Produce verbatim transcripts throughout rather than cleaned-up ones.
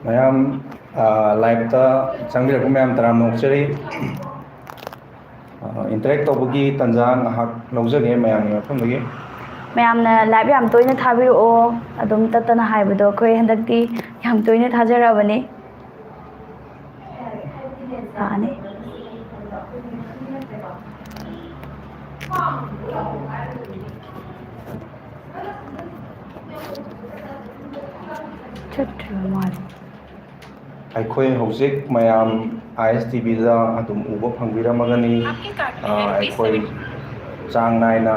ꯃꯌꯥꯝ, ꯑ, live-ꯇ ꯆꯪꯕꯤꯔꯛꯄ ꯃꯌꯥꯝ ꯇꯔꯥꯝꯅ ꯑꯣꯛꯆꯔꯤ꯫ ꯑ, interact ꯇꯧꯕꯒꯤ ꯇꯥꯟꯖꯥ ꯉꯥꯏꯍꯥꯛ ꯂꯧꯖꯒꯦ ꯃꯌꯥꯝꯒꯤ ꯃꯐꯝꯗꯒꯤ꯫ ꯃꯌꯥꯝꯅ live ꯌꯥꯝ ꯇꯣꯏꯅ ꯊꯥꯕꯤꯔꯛꯑꯣ, ꯑꯗꯨꯝ ꯇꯠꯇꯅ ꯍꯥꯏꯕꯗꯣ ꯑꯩꯈꯣꯏ ꯍꯟꯗꯛꯇꯤ ꯌꯥꯝ ꯇꯣꯏꯅ ꯊꯥꯖꯔꯛꯑꯕꯅꯤ꯫ ꯂꯥꯛꯑꯅꯤ꯫ ꯆꯠꯇ꯭ꯔꯤꯕ ꯃꯥꯜꯂꯦ꯫ ꯑꯩꯈꯣꯏ ꯍꯧꯖꯤꯛ ꯃꯌꯥꯝ ꯑꯥꯏ ꯑꯦꯁ ꯇꯤ ꯚꯤꯗ ꯑꯗꯨꯝ ꯎꯕ ꯐꯪꯕꯤꯔꯝꯃꯒꯅꯤ꯫ ꯑ, ꯑꯩꯈꯣꯏ ꯆꯥꯡ ꯅꯥꯏꯅ,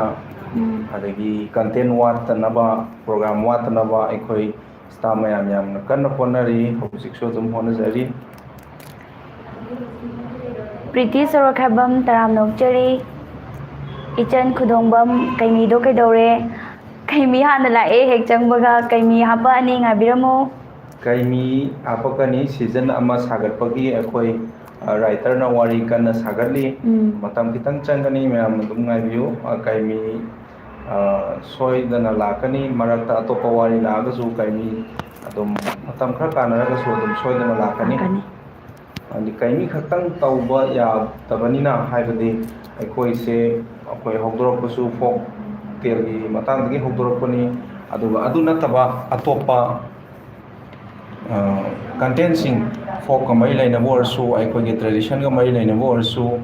ꯎꯝ꯫ ꯑꯗꯒꯤ content ꯋꯥꯠꯇꯅꯕ, program ꯋꯥꯠꯇꯅꯕ ꯑꯩꯈꯣꯏ staff ꯃꯌꯥꯝ ꯌꯥꯝꯅ ꯀꯟꯅ ꯍꯣꯠꯅꯔꯤ, ꯍꯧꯖꯤꯛꯁꯨ ꯑꯗꯨꯝ ꯍꯣꯠꯅꯖꯔꯤ꯫ ꯄ꯭ꯔꯤꯇꯤ ꯁꯣꯔꯣꯛꯈꯥꯏꯕꯝ ꯇꯔꯥꯝꯅ ꯑꯣꯛꯆꯔꯤ꯫ ꯏꯆꯟ ꯈꯨꯗꯣꯡꯕꯝ, ꯀꯩꯃꯤꯗꯣ ꯀꯩꯗꯧꯔꯦ? ꯀꯩꯃꯤ ꯍꯥꯟꯅ ꯂꯥꯛꯑꯦ, ꯍꯦꯛ ꯆꯪꯕꯒ ꯀꯩꯃꯤ ꯍꯥꯞꯄꯛꯑꯅꯤ, ꯉꯥꯏꯕꯤꯔꯝꯃꯨ꯫ ꯀꯩꯃꯤ ꯍꯥꯞꯄꯛꯀꯅꯤ, season ꯑꯃ ꯁꯥꯒꯠꯄꯒꯤ ꯑꯩꯈꯣꯏ, ꯑ, writer-ꯅ ꯋꯥꯔꯤ ꯀꯟꯅ ꯁꯥꯒꯠꯂꯤ꯫ ꯎꯝ꯫ ꯃꯇꯝ ꯈꯤꯇꯪ ꯆꯪꯒꯅꯤ, ꯃꯌꯥꯝ ꯑꯗꯨꯝ ꯉꯥꯏꯕꯤꯌꯨ꯫ ꯑ, ꯀꯩꯃꯤ, ꯑ, ꯁꯣꯏꯗꯅ ꯂꯥꯛꯀꯅꯤ꯫ ꯃꯔꯛꯇ ꯑꯇꯣꯞꯄ ꯋꯥꯔꯤ ꯂꯥꯛꯑꯒꯁꯨ ꯀꯩꯃꯤ ꯑꯗꯨꯝ ꯃꯇꯝ ꯈꯔ ꯀꯥꯟꯅꯔꯒꯁꯨ ꯑꯗꯨꯝ ꯁꯣꯏꯗꯅ ꯂꯥꯛꯀꯅꯤ꯫ ꯂꯥꯛꯀꯅꯤ꯫ ꯍꯥꯏꯗꯤ ꯀꯩꯃꯤ ꯈꯛꯇꯪ ꯇꯧꯕ ꯌꯥꯗꯕꯅꯤꯅ, ꯍꯥꯏꯕꯗꯤ ꯑꯩꯈꯣꯏꯁꯦ, ꯑꯩꯈꯣꯏ ꯍꯧꯗꯣꯔꯛꯄꯁꯨ folk tale-ꯒꯤ ꯃꯇꯥꯡꯗꯒꯤ ꯍꯧꯗꯣꯔꯛꯄꯅꯤ, ꯑꯗꯨꯒ ꯑꯗꯨ ꯅꯠꯇꯕ ꯑꯇꯣꯞꯄ, ꯑ, content-ꯁꯤꯡ, folk-ꯀ ꯃꯔꯤ ꯂꯩꯅꯕ ꯑꯣꯏꯔꯁꯨ, ꯑꯩꯈꯣꯏꯒꯤ tradition-ꯒ ꯃꯔꯤ ꯂꯩꯅꯕ ꯑꯣꯏꯔꯁꯨ,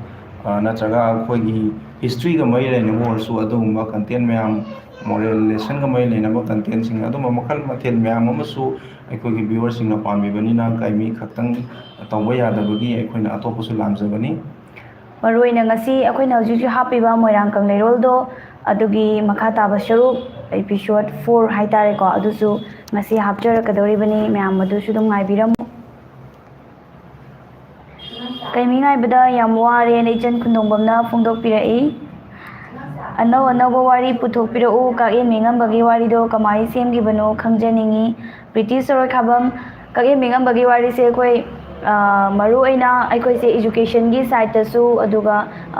ꯑ, ꯅꯠꯇ꯭ꯔꯒ ꯑꯩꯈꯣꯏꯒꯤ history-ꯒ ꯃꯔꯤ ꯂꯩꯅꯕ ꯑꯣꯏꯔꯁꯨ, ꯑꯗꯨꯒꯨꯝꯕ content ꯃꯌꯥꯝ, moral lesson-ꯒ ꯃꯔꯤ ꯂꯩꯅꯕ content-ꯁꯤꯡ, ꯑꯗꯨꯝꯕ ꯃꯈꯜ ꯃꯊꯦꯜ ꯃꯌꯥꯝ ꯑꯃꯁꯨ ꯑꯩꯈꯣꯏꯒꯤ viewer-ꯁꯤꯡꯅ ꯄꯥꯝꯕꯤꯕꯅꯤꯅ, ꯀꯩꯃꯤ ꯈꯛꯇꯪ ꯇꯧꯕ ꯌꯥꯗꯕꯒꯤ ꯑꯩꯈꯣꯏꯅ ꯑꯇꯣꯞꯄꯁꯨ ꯂꯥꯝꯖꯕꯅꯤ꯫ ꯃꯔꯨꯑꯣꯏꯅ ꯉꯁꯤ ꯑꯩꯈꯣꯏꯅ ꯍꯧꯖꯤꯛ ꯍꯧꯖꯤꯛ ꯍꯥꯞꯄꯤꯕ ꯃꯣꯏꯔꯥꯡ ꯀꯪꯂꯩꯔꯣꯜꯗꯣ, ꯑꯗꯨꯒꯤ ꯃꯈꯥ ꯇꯥꯕ ꯁꯔꯨꯛ, episode four ꯍꯥꯏꯇꯥꯔꯦꯀꯣ, ꯑꯗꯨꯁꯨ ꯉꯁꯤ ꯍꯥꯞꯆꯔꯛꯀꯗꯧꯔꯤꯕꯅꯤ꯫ ꯃꯌꯥꯝ ꯑꯗꯨꯁꯨ ꯑꯗꯨꯝ ꯉꯥꯏꯕꯤꯔꯝꯃꯨ꯫ ꯀꯩꯃꯤ ꯉꯥꯏꯕꯗ ꯌꯥꯝ ꯋꯥꯔꯦꯅ ꯏꯆꯟ ꯈꯨꯟꯗꯣꯡꯕꯝꯅ ꯐꯣꯡꯗꯣꯛꯄꯤꯔꯛꯏ꯫ ꯑꯅꯧ ꯑꯅꯧꯕ ꯋꯥꯔꯤ ꯄꯨꯊꯣꯛꯄꯤꯔꯛꯎ, ꯀꯥꯛꯌꯦꯟ ꯃꯤꯉꯝꯕꯒꯤ ꯋꯥꯔꯤꯗꯣ ꯀꯃꯥꯏꯅ ꯁꯦꯝꯈꯤꯕꯅꯣ ꯈꯪꯖꯅꯤꯡꯉꯤ꯫ ꯄ꯭ꯔꯤꯇꯤ ꯁꯣꯔꯣꯏꯈꯥꯕꯝ, ꯀꯥꯛꯌꯦꯟ ꯃꯤꯉꯝꯕꯒꯤ ꯋꯥꯔꯤꯁꯦ ꯑꯩꯈꯣꯏ ꯃꯔꯨ ꯑꯣꯏꯅ ꯑꯩꯈꯣꯏꯁꯦ ꯏꯖꯨꯀꯦꯁꯟꯒꯤ ꯁꯥꯏꯠꯇꯁꯨ, ꯑꯗꯨꯒ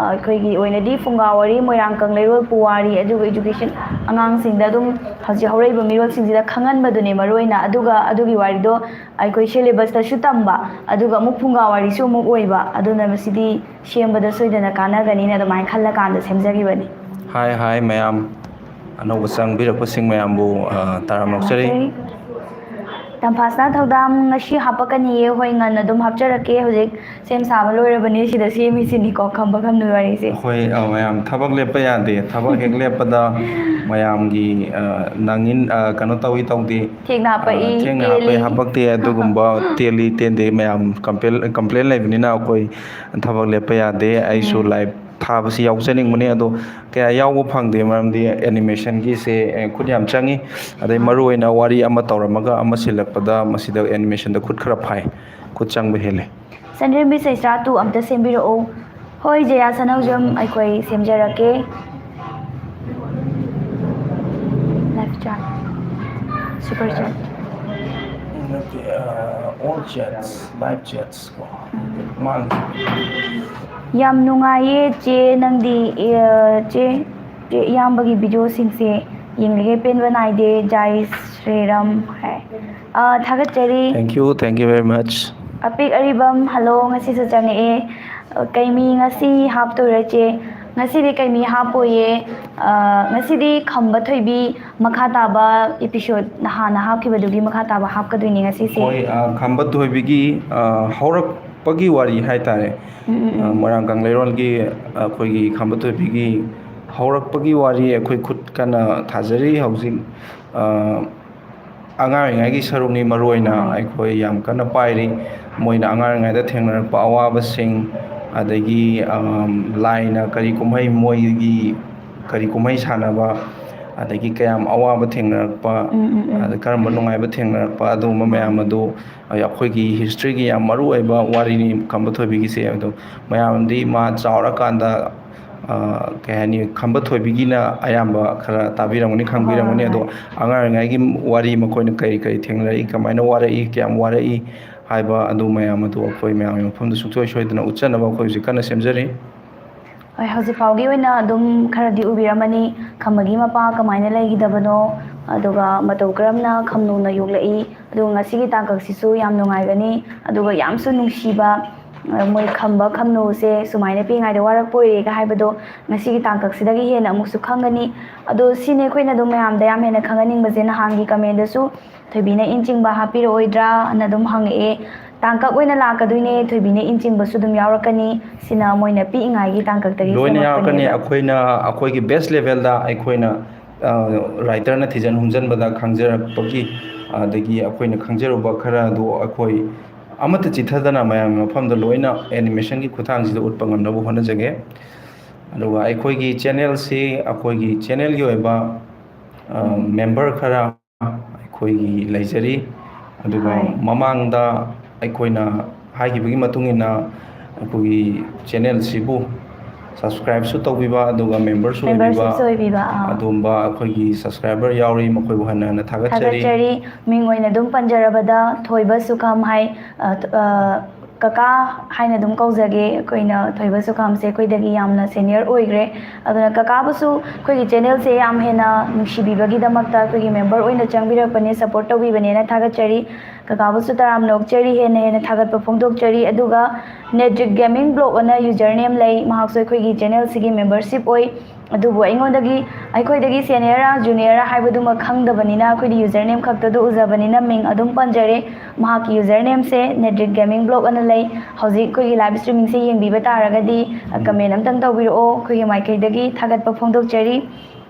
ꯑꯩꯈꯣꯏꯒꯤ ꯑꯣꯏꯅꯗꯤ ꯐꯨꯡꯒꯥ ꯋꯥꯔꯤ, ꯃꯣꯏꯔꯥꯡ ꯀꯪꯂꯩꯔꯣꯜ ꯄꯨꯋꯥꯔꯤ, ꯑꯗꯨꯒ ꯏꯖꯨꯀꯦꯁꯟ, ꯑꯉꯥꯡꯁꯤꯡꯗ ꯑꯗꯨꯝ ꯍꯧꯖꯤꯛ ꯍꯧꯔꯛꯏꯕ ꯃꯤꯔꯣꯜꯁꯤꯡꯁꯤꯗ ꯈꯪꯍꯟꯕꯗꯨꯅꯦ ꯃꯔꯨ ꯑꯣꯏꯅ꯫ ꯑꯗꯨꯒ ꯑꯗꯨꯒꯤ ꯋꯥꯔꯤꯗꯣ ꯑꯩꯈꯣꯏ ꯁꯤꯂꯦꯕꯁꯇꯁꯨ ꯇꯝꯕ, ꯑꯗꯨꯒ ꯑꯃꯨꯛ ꯐꯨꯡꯒꯥ ꯋꯥꯔꯤꯁꯨ ꯑꯃꯨꯛ ꯑꯣꯏꯕ, ꯑꯗꯨꯅ ꯃꯁꯤꯗꯤ ꯁꯦꯝꯕꯗ ꯁꯣꯏꯗꯅ ꯀꯥꯟꯅꯒꯅꯤꯅ ꯑꯗꯨꯃꯥꯏꯅ ꯈꯜꯂꯀꯥꯟꯗ ꯁꯦꯝꯖꯈꯤꯕꯅꯤ꯫ ꯍꯥꯏ ꯍꯥꯏ ꯃꯌꯥꯝ, ꯑꯅꯧꯕ ꯆꯪꯕꯤꯔꯛꯄꯁꯤꯡ ꯃꯌꯥꯝꯕꯨ ꯇꯔꯥꯝꯅ ꯑꯣꯛꯆꯔꯤ꯫ ꯇꯝꯐꯥꯁꯅꯥ ꯊꯧꯗꯥꯝ ꯉꯁꯤ ꯍꯥꯄꯛꯀꯅꯤꯌꯦ꯫ ꯍꯣꯏ, ꯉꯟꯅ ꯑꯗꯨꯝ ꯍꯥꯞꯆꯔꯛꯀꯦ꯫ ꯍꯧꯖꯤꯛ ꯁꯦꯝ ꯁꯥꯕ ꯂꯣꯏꯔꯕꯅꯦ, ꯁꯤꯗ ꯁꯦꯝꯃꯤꯁꯤꯅꯤꯀꯣ ꯈꯝꯕ ꯈꯝꯅꯨ ꯋꯥꯔꯤꯁꯦ꯫ ꯍꯣꯏ, ꯑ, ꯃꯌꯥꯝ ꯊꯕꯛ ꯂꯦꯞꯄ ꯌꯥꯗꯦ꯫ ꯊꯕꯛ ꯍꯦꯛ ꯂꯦꯞꯄꯗ ꯃꯌꯥꯝꯒꯤ, ꯑ, ꯅꯪꯉꯤꯟ-, ꯑ, ꯀꯩꯅꯣ ꯇꯧꯏ ꯇꯧꯗꯦ, ꯊꯦꯡꯅ ꯍꯥꯄꯛꯏ, ꯊꯦꯡꯅ ꯍꯥꯞꯄꯛꯏ ꯇꯦꯜꯂꯤ꯫ ꯍꯥꯄꯛꯇꯦ, ꯑꯗꯨꯒꯨꯝꯕ ꯇꯦꯜꯂꯤ ꯇꯦꯟꯗꯦ ꯃꯌꯥꯝ ꯀꯝꯄ꯭ꯂꯦꯟ, ꯀꯝꯄ꯭ꯂꯦꯟ ꯂꯩꯕꯅꯤꯅ ꯑꯩꯈꯣꯏ ꯊꯕꯛ ꯂꯦꯞꯄ ꯌꯥꯗꯦ꯫ ꯑꯩꯁꯨ ꯂꯥꯏꯚ ꯊꯥꯕꯁꯤ ꯌꯥꯎꯖꯅꯤꯡꯕꯅꯤ, ꯑꯗꯣ ꯀꯌꯥ ꯌꯥꯎꯕ ꯐꯪꯗꯦ, ꯃꯔꯝꯗꯤ ꯑꯦꯅꯤꯃꯦꯁꯟꯒꯤꯁꯦ, ꯑꯦ, ꯈꯨꯠ ꯌꯥꯝ ꯆꯪꯉꯤ꯫ ꯑꯗꯩ ꯃꯔꯨ ꯑꯣꯏꯅ ꯋꯥꯔꯤ ꯑꯃ ꯇꯧꯔꯝꯃꯒ ꯑꯃ ꯁꯤꯜꯂꯛꯄꯗ ꯃꯁꯤꯗ ꯑꯦꯅꯤꯃꯦꯁꯟꯗ ꯈꯨꯠ ꯈꯔ ꯐꯥꯏ, ꯈꯨꯠ ꯆꯪꯕ ꯍꯦꯜꯂꯦ꯫ ꯆꯟꯗ꯭ꯔꯦꯝꯕꯤ ꯆꯩꯁ꯭ꯔꯥ ꯇꯨ ꯑꯝꯇ ꯁꯦꯝꯕꯤꯔꯛꯑꯣ꯫ ꯍꯣꯏ, ꯖꯌꯥ ꯁꯅꯧꯖꯝ, ꯑꯩꯈꯣꯏ ꯁꯦꯝꯖꯔꯛꯀꯦ꯫ ꯂꯥꯏꯐ ꯆꯥꯠ, ꯁꯨꯄꯔ ꯆꯥꯠ꯫ ꯅꯠꯇꯦ, ꯑ, all chats, live chats ꯀꯣ꯫ ꯃꯥꯡꯈꯤ꯫ ꯌꯥꯝ ꯅꯨꯡꯉꯥꯏꯌꯦ ꯆꯦ, ꯅꯪꯗꯤ, ꯑ, ꯆꯦ, ꯆꯦ ꯏꯌꯥꯝꯕꯒꯤ ꯚꯤꯗꯤꯑꯣꯁꯤꯡꯁꯦ ꯌꯦꯡꯂꯤꯉꯩ ꯄꯦꯟꯕ ꯅꯥꯏꯗꯦ꯫ ꯖꯥꯏ ꯁ꯭ꯔꯤꯔꯥꯝ ꯍꯥꯏ꯫ ꯑ, ꯊꯥꯒꯠꯆꯔꯤ꯫ Thank you, thank you very much. ꯑꯄꯤꯛ ꯑꯔꯤꯕꯝ, ꯍꯜꯂꯣ, ꯉꯁꯤꯁꯨ ꯆꯪꯉꯛꯑꯦ꯫ ꯑ, ꯀꯩꯃꯤ ꯉꯁꯤ ꯍꯥꯞꯇꯣꯏꯔ ꯆꯦ? ꯉꯁꯤꯗꯤ ꯀꯩꯃꯤ ꯍꯥꯞꯄꯣꯏꯌꯦ꯫ ꯑ, ꯉꯁꯤꯗꯤ ꯈꯝꯕ ꯊꯣꯏꯕꯤ ꯃꯈꯥ ꯇꯥꯕ ꯏꯄꯤꯁꯣꯠ ꯍꯥꯟꯅ ꯍꯥꯞꯈꯤꯕꯗꯨꯒꯤ ꯃꯈꯥ ꯇꯥꯕ ꯍꯥꯞꯀꯗꯣꯏꯅꯦ ꯉꯁꯤꯁꯦ꯫ ꯍꯣꯏ, ꯑ, ꯈꯝꯕ ꯊꯣꯏꯕꯤꯒꯤ, ꯑ, ꯍꯧꯔꯛꯄꯒꯤ ꯋꯥꯔꯤ ꯍꯥꯏꯇꯥꯔꯦ꯫ ꯎꯝ, ꯎꯝ, ꯎꯝ꯫ ꯑ, ꯃꯣꯏꯔꯥꯡ ꯀꯪꯂꯩꯔꯣꯜꯒꯤ ꯑꯩꯈꯣꯏꯒꯤ ꯈꯝꯕ ꯊꯣꯏꯕꯤꯒꯤ ꯍꯧꯔꯛꯄꯒꯤ ꯋꯥꯔꯤ ꯑꯩꯈꯣꯏ ꯈꯨꯠ ꯀꯟꯅ ꯊꯥꯖꯔꯤ ꯍꯧꯖꯤꯛ꯫ ꯑ, ꯑꯉꯥꯡ ꯑꯣꯏꯔꯤꯉꯩꯒꯤ ꯁꯔꯨꯛꯅꯤ ꯃꯔꯨ ꯑꯣꯏꯅ ꯑꯩꯈꯣꯏ ꯌꯥꯝ ꯀꯟꯅ ꯄꯥꯏꯔꯤ꯫ ꯃꯣꯏꯅ ꯑꯉꯥꯡ ꯑꯣꯏꯔꯤꯉꯩꯗ ꯊꯦꯡꯅꯔꯛꯄ ꯑꯋꯥꯕꯁꯤꯡ, ꯑꯗꯒꯤ, ꯑ, ꯂꯥꯏꯅ ꯀꯔꯤ ꯀꯨꯝꯍꯩ, ꯃꯣꯏꯒꯤ ꯀꯔꯤ ꯀꯨꯝꯍꯩ ꯁꯥꯟꯅꯕ, ꯑꯗꯒꯤ ꯀꯌꯥꯝ ꯑꯋꯥꯕ ꯊꯦꯡꯅꯔꯛꯄ, ꯎꯝ, ꯎꯝ, ꯎꯝ꯫ ꯑꯗ ꯀꯔꯝꯕ ꯅꯨꯡꯉꯥꯏꯕ ꯊꯦꯡꯅꯔꯛꯄ, ꯑꯗꯨꯒꯨꯝꯕ ꯃꯌꯥꯝ ꯑꯗꯨ ꯑꯩꯈꯣꯏꯒꯤ ꯍꯤꯁꯇ꯭ꯔꯤꯒꯤ ꯌꯥꯝ ꯃꯔꯨ ꯑꯣꯏꯕ ꯋꯥꯔꯤꯅꯤ ꯈꯝꯕ ꯊꯣꯏꯕꯤꯒꯤꯁꯦ꯫ ꯑꯗꯣ ꯃꯌꯥꯝꯗꯤ ꯃꯥ ꯆꯥꯎꯔꯀꯥꯟꯗ, ꯑ, ꯀꯩ ꯍꯥꯏꯅꯤ, ꯈꯝꯕ ꯊꯣꯏꯕꯤꯒꯤꯅ ꯑꯌꯥꯝꯕ ꯈꯔ ꯇꯥꯕꯤꯔꯝꯒꯅꯤ, ꯈꯪꯕꯤꯔꯝꯒꯅꯤ꯫ ꯍꯣꯏ, ꯑꯗꯣ ꯍꯣꯏ꯫ ꯑꯉꯥꯡ ꯑꯣꯏꯔꯤꯉꯩꯒꯤ ꯋꯥꯔꯤ, ꯃꯈꯣꯏꯅ ꯀꯔꯤ ꯀꯔꯤ ꯊꯦꯡꯅꯔꯛꯏ, ꯀꯃꯥꯏꯅ ꯋꯥꯔꯛꯏ, ꯀꯌꯥꯝ ꯋꯥꯔꯛꯏ, ꯍꯥꯏꯕ ꯑꯗꯨ ꯃꯌꯥꯝ ꯑꯗꯨ ꯑꯩꯈꯣꯏ ꯃꯌꯥꯝꯒꯤ ꯃꯐꯝꯗ ꯁꯨꯡꯁꯣꯏ ꯁꯣꯏꯗꯅ ꯎꯠꯆꯅꯕ ꯑꯩꯈꯣꯏ ꯍꯧꯖꯤꯛ ꯀꯟꯅ ꯁꯦꯝꯖꯔꯤ꯫ ꯍꯣꯏ, ꯍꯧꯖꯤꯛ ꯐꯥꯎꯒꯤ ꯑꯣꯏꯅ ꯑꯗꯨꯝ ꯈꯔꯗꯤ ꯎꯕꯤꯔꯝꯃꯅꯤ, ꯈꯝꯕꯒꯤ ꯃꯄꯥ ꯀꯃꯥꯏꯅ ꯂꯩꯈꯤꯗꯕꯅꯣ, ꯑꯗꯨꯒ ꯃꯇꯧ ꯀꯔꯝꯅ ꯈꯝꯅꯨꯅ ꯌꯣꯛꯂꯛꯏ, ꯑꯗꯨꯒ ꯉꯁꯤꯒꯤ ꯇꯥꯡꯀꯛꯁꯤꯁꯨ ꯌꯥꯝ ꯅꯨꯡꯉꯥꯏꯒꯅꯤ꯫ ꯑꯗꯨꯒ ꯌꯥꯝꯁꯨ ꯅꯨꯡꯁꯤꯕ, ꯑ, ꯃꯣꯏ ꯈꯝꯕ ꯈꯝꯅꯨꯁꯦ ꯁꯨꯃꯥꯏꯅ ꯄꯤꯛꯏꯉꯩꯗ ꯋꯥꯔꯛꯄ ꯑꯣꯏꯔꯦꯒ ꯍꯥꯏꯕꯗꯣ ꯉꯁꯤꯒꯤ ꯇꯥꯡꯀꯛꯁꯤꯗꯒꯤ ꯍꯦꯟꯅ ꯑꯃꯨꯛꯁꯨ ꯈꯪꯒꯅꯤ꯫ ꯑꯗꯣ ꯁꯤꯅꯤ ꯑꯩꯈꯣꯏꯅ ꯑꯗꯨꯝ ꯃꯌꯥꯝꯗ ꯌꯥꯝ ꯍꯦꯟꯅ ꯈꯪꯍꯟꯅꯤꯡꯕꯁꯦ꯫ ꯅꯍꯥꯟꯒꯤ ꯀꯃꯦꯟꯗꯁꯨ ꯊꯣꯏꯕꯤꯅ ꯏꯟ ꯆꯤꯡꯕ ꯍꯥꯞꯄꯤꯔꯛꯑꯣꯏꯗ꯭ꯔꯥꯅ ꯑꯗꯨꯝ ꯍꯪꯉꯛꯑꯦ꯫ ꯇꯥꯡꯀꯛ ꯑꯣꯏꯅ ꯂꯥꯛꯀꯗꯣꯏꯅꯦ, ꯊꯣꯏꯕꯤꯅ ꯏꯟ ꯆꯤꯡꯕꯁꯨ ꯑꯗꯨꯝ ꯌꯥꯎꯔꯛꯀꯅꯤ꯫ ꯁꯤꯅ ꯃꯣꯏꯅ ꯄꯤꯛꯏꯉꯩꯒꯤ ꯇꯥꯡꯀꯛꯇꯒꯤ ꯂꯣꯏꯅ ꯌꯥꯎꯔꯛꯀꯅꯤ꯫ ꯁꯦꯝꯃꯛꯄꯅꯦꯕ꯫ ꯑꯩꯈꯣꯏꯅ ꯑꯩꯈꯣꯏꯒꯤ ꯕꯦꯁ ꯂꯦꯚꯦꯜꯗ ꯑꯩꯈꯣꯏꯅ ꯔꯥꯏꯇꯔꯅ ꯊꯤꯖꯤꯟ ꯍꯨꯝꯖꯤꯟꯕꯗ ꯈꯪꯖꯔꯛꯄꯒꯤ, ꯑꯗꯒꯤ ꯑꯩꯈꯣꯏꯅ ꯈꯪꯖꯔꯨꯕ ꯈꯔ ꯑꯗꯨ ꯑꯩꯈꯣꯏ ꯑꯃꯠꯇ ꯆꯤꯠꯊꯗꯅ ꯃꯌꯥꯝꯒꯤ ꯃꯐꯝꯗ ꯂꯣꯏꯅ ꯑꯦꯅꯤꯃꯦꯁꯟꯒꯤ ꯈꯨꯠꯊꯥꯡꯁꯤꯗ ꯎꯠꯄ ꯉꯝꯅꯕ ꯍꯣꯠꯅꯖꯒꯦ꯫ ꯑꯗꯨꯒ ꯑꯩꯈꯣꯏꯒꯤ ꯆꯦꯅꯦꯜꯁꯤ ꯑꯩꯈꯣꯏꯒꯤ ꯆꯦꯅꯦꯜꯒꯤ ꯑꯣꯏꯕ, ꯑ, ꯃꯦꯝꯕꯔ ꯈꯔ ꯑꯩꯈꯣꯏꯒꯤ ꯂꯩꯖꯔꯤ꯫ ꯑꯗꯨꯒ ꯍꯣꯏ꯫ ꯃꯃꯥꯡꯗ ꯑꯩꯈꯣꯏꯅ ꯍꯥꯏꯈꯤꯕꯒꯤ ꯃꯇꯨꯡ ꯏꯟꯅ ꯑꯩꯈꯣꯏꯒꯤ ꯆꯦꯅꯦꯜꯁꯤꯕꯨ ꯁꯕꯁꯀ꯭ꯔꯥꯏꯕꯁꯨ ꯇꯧꯕꯤꯕ, ꯑꯗꯨꯒ ꯃꯦꯝꯕꯔꯁꯨ ꯑꯣꯏꯕꯤꯕ, ꯃꯦꯝꯕꯔꯁꯤꯞꯁꯨ ꯑꯣꯏꯕꯤꯕ, ꯑꯥ꯫ ꯑꯗꯨꯝꯕ ꯑꯩꯈꯣꯏꯒꯤ ꯁꯕꯁꯀ꯭ꯔꯥꯏꯕꯔ ꯌꯥꯎꯔꯤ, ꯃꯈꯣꯏꯕꯨ ꯍꯟꯅ ꯍꯟꯅ ꯊꯥꯒꯠꯆꯔꯤ꯫ ꯊꯥꯒꯠꯆꯔꯤ꯫ ꯃꯤꯡ ꯑꯣꯏꯅ ꯑꯗꯨꯝ ꯄꯟꯖꯔꯕꯗ ꯊꯣꯏꯕ ꯁꯨꯈꯝ ꯍꯥꯏ, ꯑ, ꯑ, ꯀꯀꯥ ꯍꯥꯏꯅ ꯑꯗꯨꯝ ꯀꯧꯖꯒꯦ꯫ ꯑꯩꯈꯣꯏꯅ ꯊꯣꯏꯕ ꯁꯨꯈꯝꯁꯦ ꯑꯩꯈꯣꯏꯗꯒꯤ ꯌꯥꯝꯅ ꯁꯦꯅꯤꯌꯔ ꯑꯣꯏꯈ꯭ꯔꯦ꯫ ꯑꯗꯨꯅ ꯀꯀꯥꯕꯨꯁꯨ ꯑꯩꯈꯣꯏꯒꯤ ꯆꯦꯅꯦꯜꯁꯦ ꯌꯥꯝ ꯍꯦꯟꯅ ꯅꯨꯡꯁꯤꯕꯤꯕꯒꯤꯗꯃꯛꯇ, ꯑꯩꯈꯣꯏꯒꯤ ꯃꯦꯝꯕꯔ ꯑꯣꯏꯅ ꯆꯪꯕꯤꯔꯛꯄꯅꯦ, ꯁꯄꯣꯔꯠ ꯇꯧꯕꯤꯕꯅꯦꯅ ꯊꯥꯒꯠꯆꯔꯤ꯫ ꯀꯀꯥꯕꯨꯁꯨ ꯇꯔꯥꯝꯅ ꯑꯣꯛꯆꯔꯤ, ꯍꯦꯟꯅ ꯍꯦꯟꯅ ꯊꯥꯒꯠꯄ ꯐꯣꯡꯗꯣꯛꯆꯔꯤ꯫ ꯑꯗꯨꯒ Nedrick Gaming Blog ꯑꯅ ꯌꯨꯖꯔ ꯅꯦꯝ ꯂꯩ, ꯃꯍꯥꯛꯁꯨ ꯑꯩꯈꯣꯏꯒꯤ ꯆꯦꯅꯦꯜꯁꯤꯒꯤ ꯃꯦꯝꯕꯔꯁꯤꯞ ꯑꯣꯏ꯫ ꯑꯗꯨꯕꯨ ꯑꯩꯉꯣꯟꯗꯒꯤ, ꯑꯩꯈꯣꯏꯗꯒꯤ ꯁꯦꯅꯤꯌꯔꯔꯥ ꯖꯨꯅꯤꯌꯔꯔꯥ ꯍꯥꯏꯕꯗꯨꯃ ꯈꯪꯗꯕꯅꯤꯅ, ꯑꯩꯈꯣꯏꯗꯤ ꯌꯨꯖꯔ ꯅꯦꯝ ꯈꯛꯇꯗꯣ ꯎꯖꯕꯅꯤꯅ ꯃꯤꯡ ꯑꯗꯨꯝ ꯄꯟꯖꯔꯦ꯫ ꯃꯍꯥꯛꯀꯤ ꯌꯨꯖꯔ ꯅꯦꯝꯁꯦ Nedrick Gaming Blog ꯑꯅ ꯂꯩ꯫ ꯍꯧꯖꯤꯛ ꯑꯩꯈꯣꯏꯒꯤ ꯂꯥꯏꯚ ꯁ꯭ꯇ꯭ꯔꯤꯃꯤꯡꯁꯦ ꯌꯦꯡꯕꯤꯕ ꯇꯥꯔꯒꯗꯤ, ꯑ, ꯀꯃꯦꯟ ꯑꯝꯇꯪ ꯇꯧꯕꯤꯔꯛꯑꯣ, ꯑꯩꯈꯣꯏꯒꯤ ꯃꯥꯏꯀꯩꯗꯒꯤ ꯊꯥꯒꯠꯄ ꯐꯣꯡꯗꯣꯛꯆꯔꯤ꯫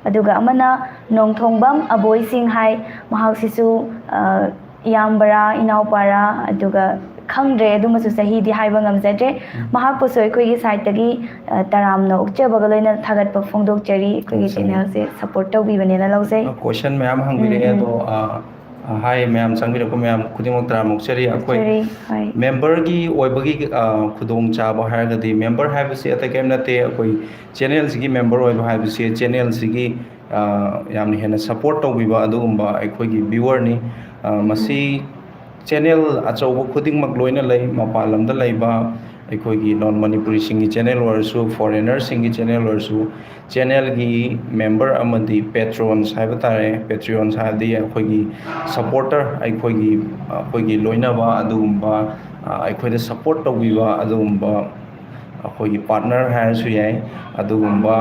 ꯑꯗꯨꯒ ꯑꯃꯅ ꯅꯣꯡꯊꯣꯡꯕꯝ ꯑꯕꯣꯏ ꯁꯤꯡ ꯍꯥꯏ, ꯃꯍꯥꯛꯁꯤꯁꯨ, ꯑ, ꯏꯌꯥꯝꯕꯔꯥ, ꯏꯅꯥꯎꯄꯥꯔꯥ, ꯑꯗꯨꯒ ꯈꯪꯗ꯭ꯔꯦ, ꯑꯗꯨꯃꯁꯨ ꯆꯍꯤꯗꯤ ꯍꯥꯏꯕ ꯉꯝꯖꯗ꯭ꯔꯦ꯫ ꯃꯍꯥꯛꯄꯨꯁꯨ ꯑꯩꯈꯣꯏꯒꯤ ꯁꯥꯏꯠꯇꯒꯤ, ꯑ, ꯇꯔꯥꯝꯅ ꯑꯣꯛꯆꯕꯒ ꯂꯣꯏꯅ ꯊꯥꯒꯠꯄ ꯐꯣꯡꯗꯣꯛꯆꯔꯤ꯫ ꯑꯩꯈꯣꯏꯒꯤ ꯊꯥꯒꯠꯆꯔꯤ꯫ ꯆꯦꯅꯦꯜꯁꯦ ꯁꯄꯣꯔꯠ ꯇꯧꯕꯤꯕꯅꯦꯅ ꯂꯧꯖꯩ꯫ ꯀꯣꯏꯁꯟ ꯃꯌꯥꯝ ꯍꯪꯕꯤꯔꯛꯑꯦ, ꯎꯝ, ꯎꯝ꯫ ꯑꯗꯣ, ꯑ, ꯑ, ꯍꯥꯏ ꯃꯌꯥꯝ ꯆꯪꯕꯤꯔꯛꯄ ꯃꯌꯥꯝ ꯈꯨꯗꯤꯡꯃꯛ ꯇꯔꯥꯝꯅ ꯑꯣꯛꯆꯔꯤ꯫ ꯑꯩꯈꯣꯏ ꯆꯔꯤ, ꯍꯣꯏ꯫ ꯃꯦꯝꯕꯔꯒꯤ ꯑꯣꯏꯕꯒꯤ, ꯑ, ꯈꯨꯗꯣꯡꯆꯥꯕ ꯍꯥꯏꯔꯒꯗꯤ, ꯃꯦꯝꯕꯔ ꯍꯥꯏꯕꯁꯤ ꯑꯇꯩ ꯀꯔꯤꯝ ꯅꯠꯇꯦ, ꯑꯩꯈꯣꯏ ꯆꯦꯅꯦꯜꯁꯤꯒꯤ ꯃꯦꯝꯕꯔ ꯑꯣꯏꯕ ꯍꯥꯏꯕꯁꯤ ꯆꯦꯅꯦꯜꯁꯤꯒꯤ, ꯑ, ꯌꯥꯝꯅ ꯍꯦꯟꯅ ꯁꯄꯣꯔꯠ ꯇꯧꯕꯤꯕ ꯑꯗꯨꯒꯨꯝꯕ ꯑꯩꯈꯣꯏꯒꯤ ꯚ꯭ꯌꯨꯋꯔꯅꯤ꯫ ꯑ, ꯃꯁꯤ ꯆꯦꯅꯦꯜ ꯑꯆꯧꯕ ꯈꯨꯗꯤꯡꯃꯛ ꯂꯣꯏꯅ ꯂꯩ꯫ ꯃꯄꯥꯟ ꯂꯝꯗ ꯂꯩꯕ ꯑꯩꯈꯣꯏꯒꯤ ꯅꯣꯟ ꯃꯅꯤꯄꯨꯔꯤꯁꯤꯡꯒꯤ ꯆꯦꯅꯦꯜ ꯑꯣꯏꯔꯁꯨ, ꯐꯣꯔꯦꯅꯔꯁꯤꯡꯒꯤ ꯆꯦꯅꯦꯜ ꯑꯣꯏꯔꯁꯨ, ꯆꯦꯅꯦꯜꯒꯤ ꯃꯦꯝꯕꯔ ꯑꯃꯗꯤ ꯄꯦꯇ꯭ꯔꯣꯟꯁ ꯍꯥꯏꯕ ꯇꯥꯔꯦ꯫ ꯄꯦꯇ꯭ꯔꯤꯌꯣꯟꯁ ꯍꯥꯏꯕꯗꯤ ꯑꯩꯈꯣꯏꯒꯤ ꯁꯄꯣꯔꯇꯔ, ꯑꯩꯈꯣꯏꯒꯤ, ꯑꯩꯈꯣꯏꯒꯤ ꯂꯣꯏꯅꯕ ꯑꯗꯨꯒꯨꯝꯕ, ꯑ, ꯑꯩꯈꯣꯏꯗ ꯁꯄꯣꯔꯠ ꯇꯧꯕꯤꯕ ꯑꯗꯨꯒꯨꯝꯕ ꯑꯩꯈꯣꯏꯒꯤ ꯄꯥꯔꯠꯅꯔ ꯍꯥꯏꯔꯁꯨ ꯌꯥꯏ꯫ ꯑꯗꯨꯒꯨꯝꯕ,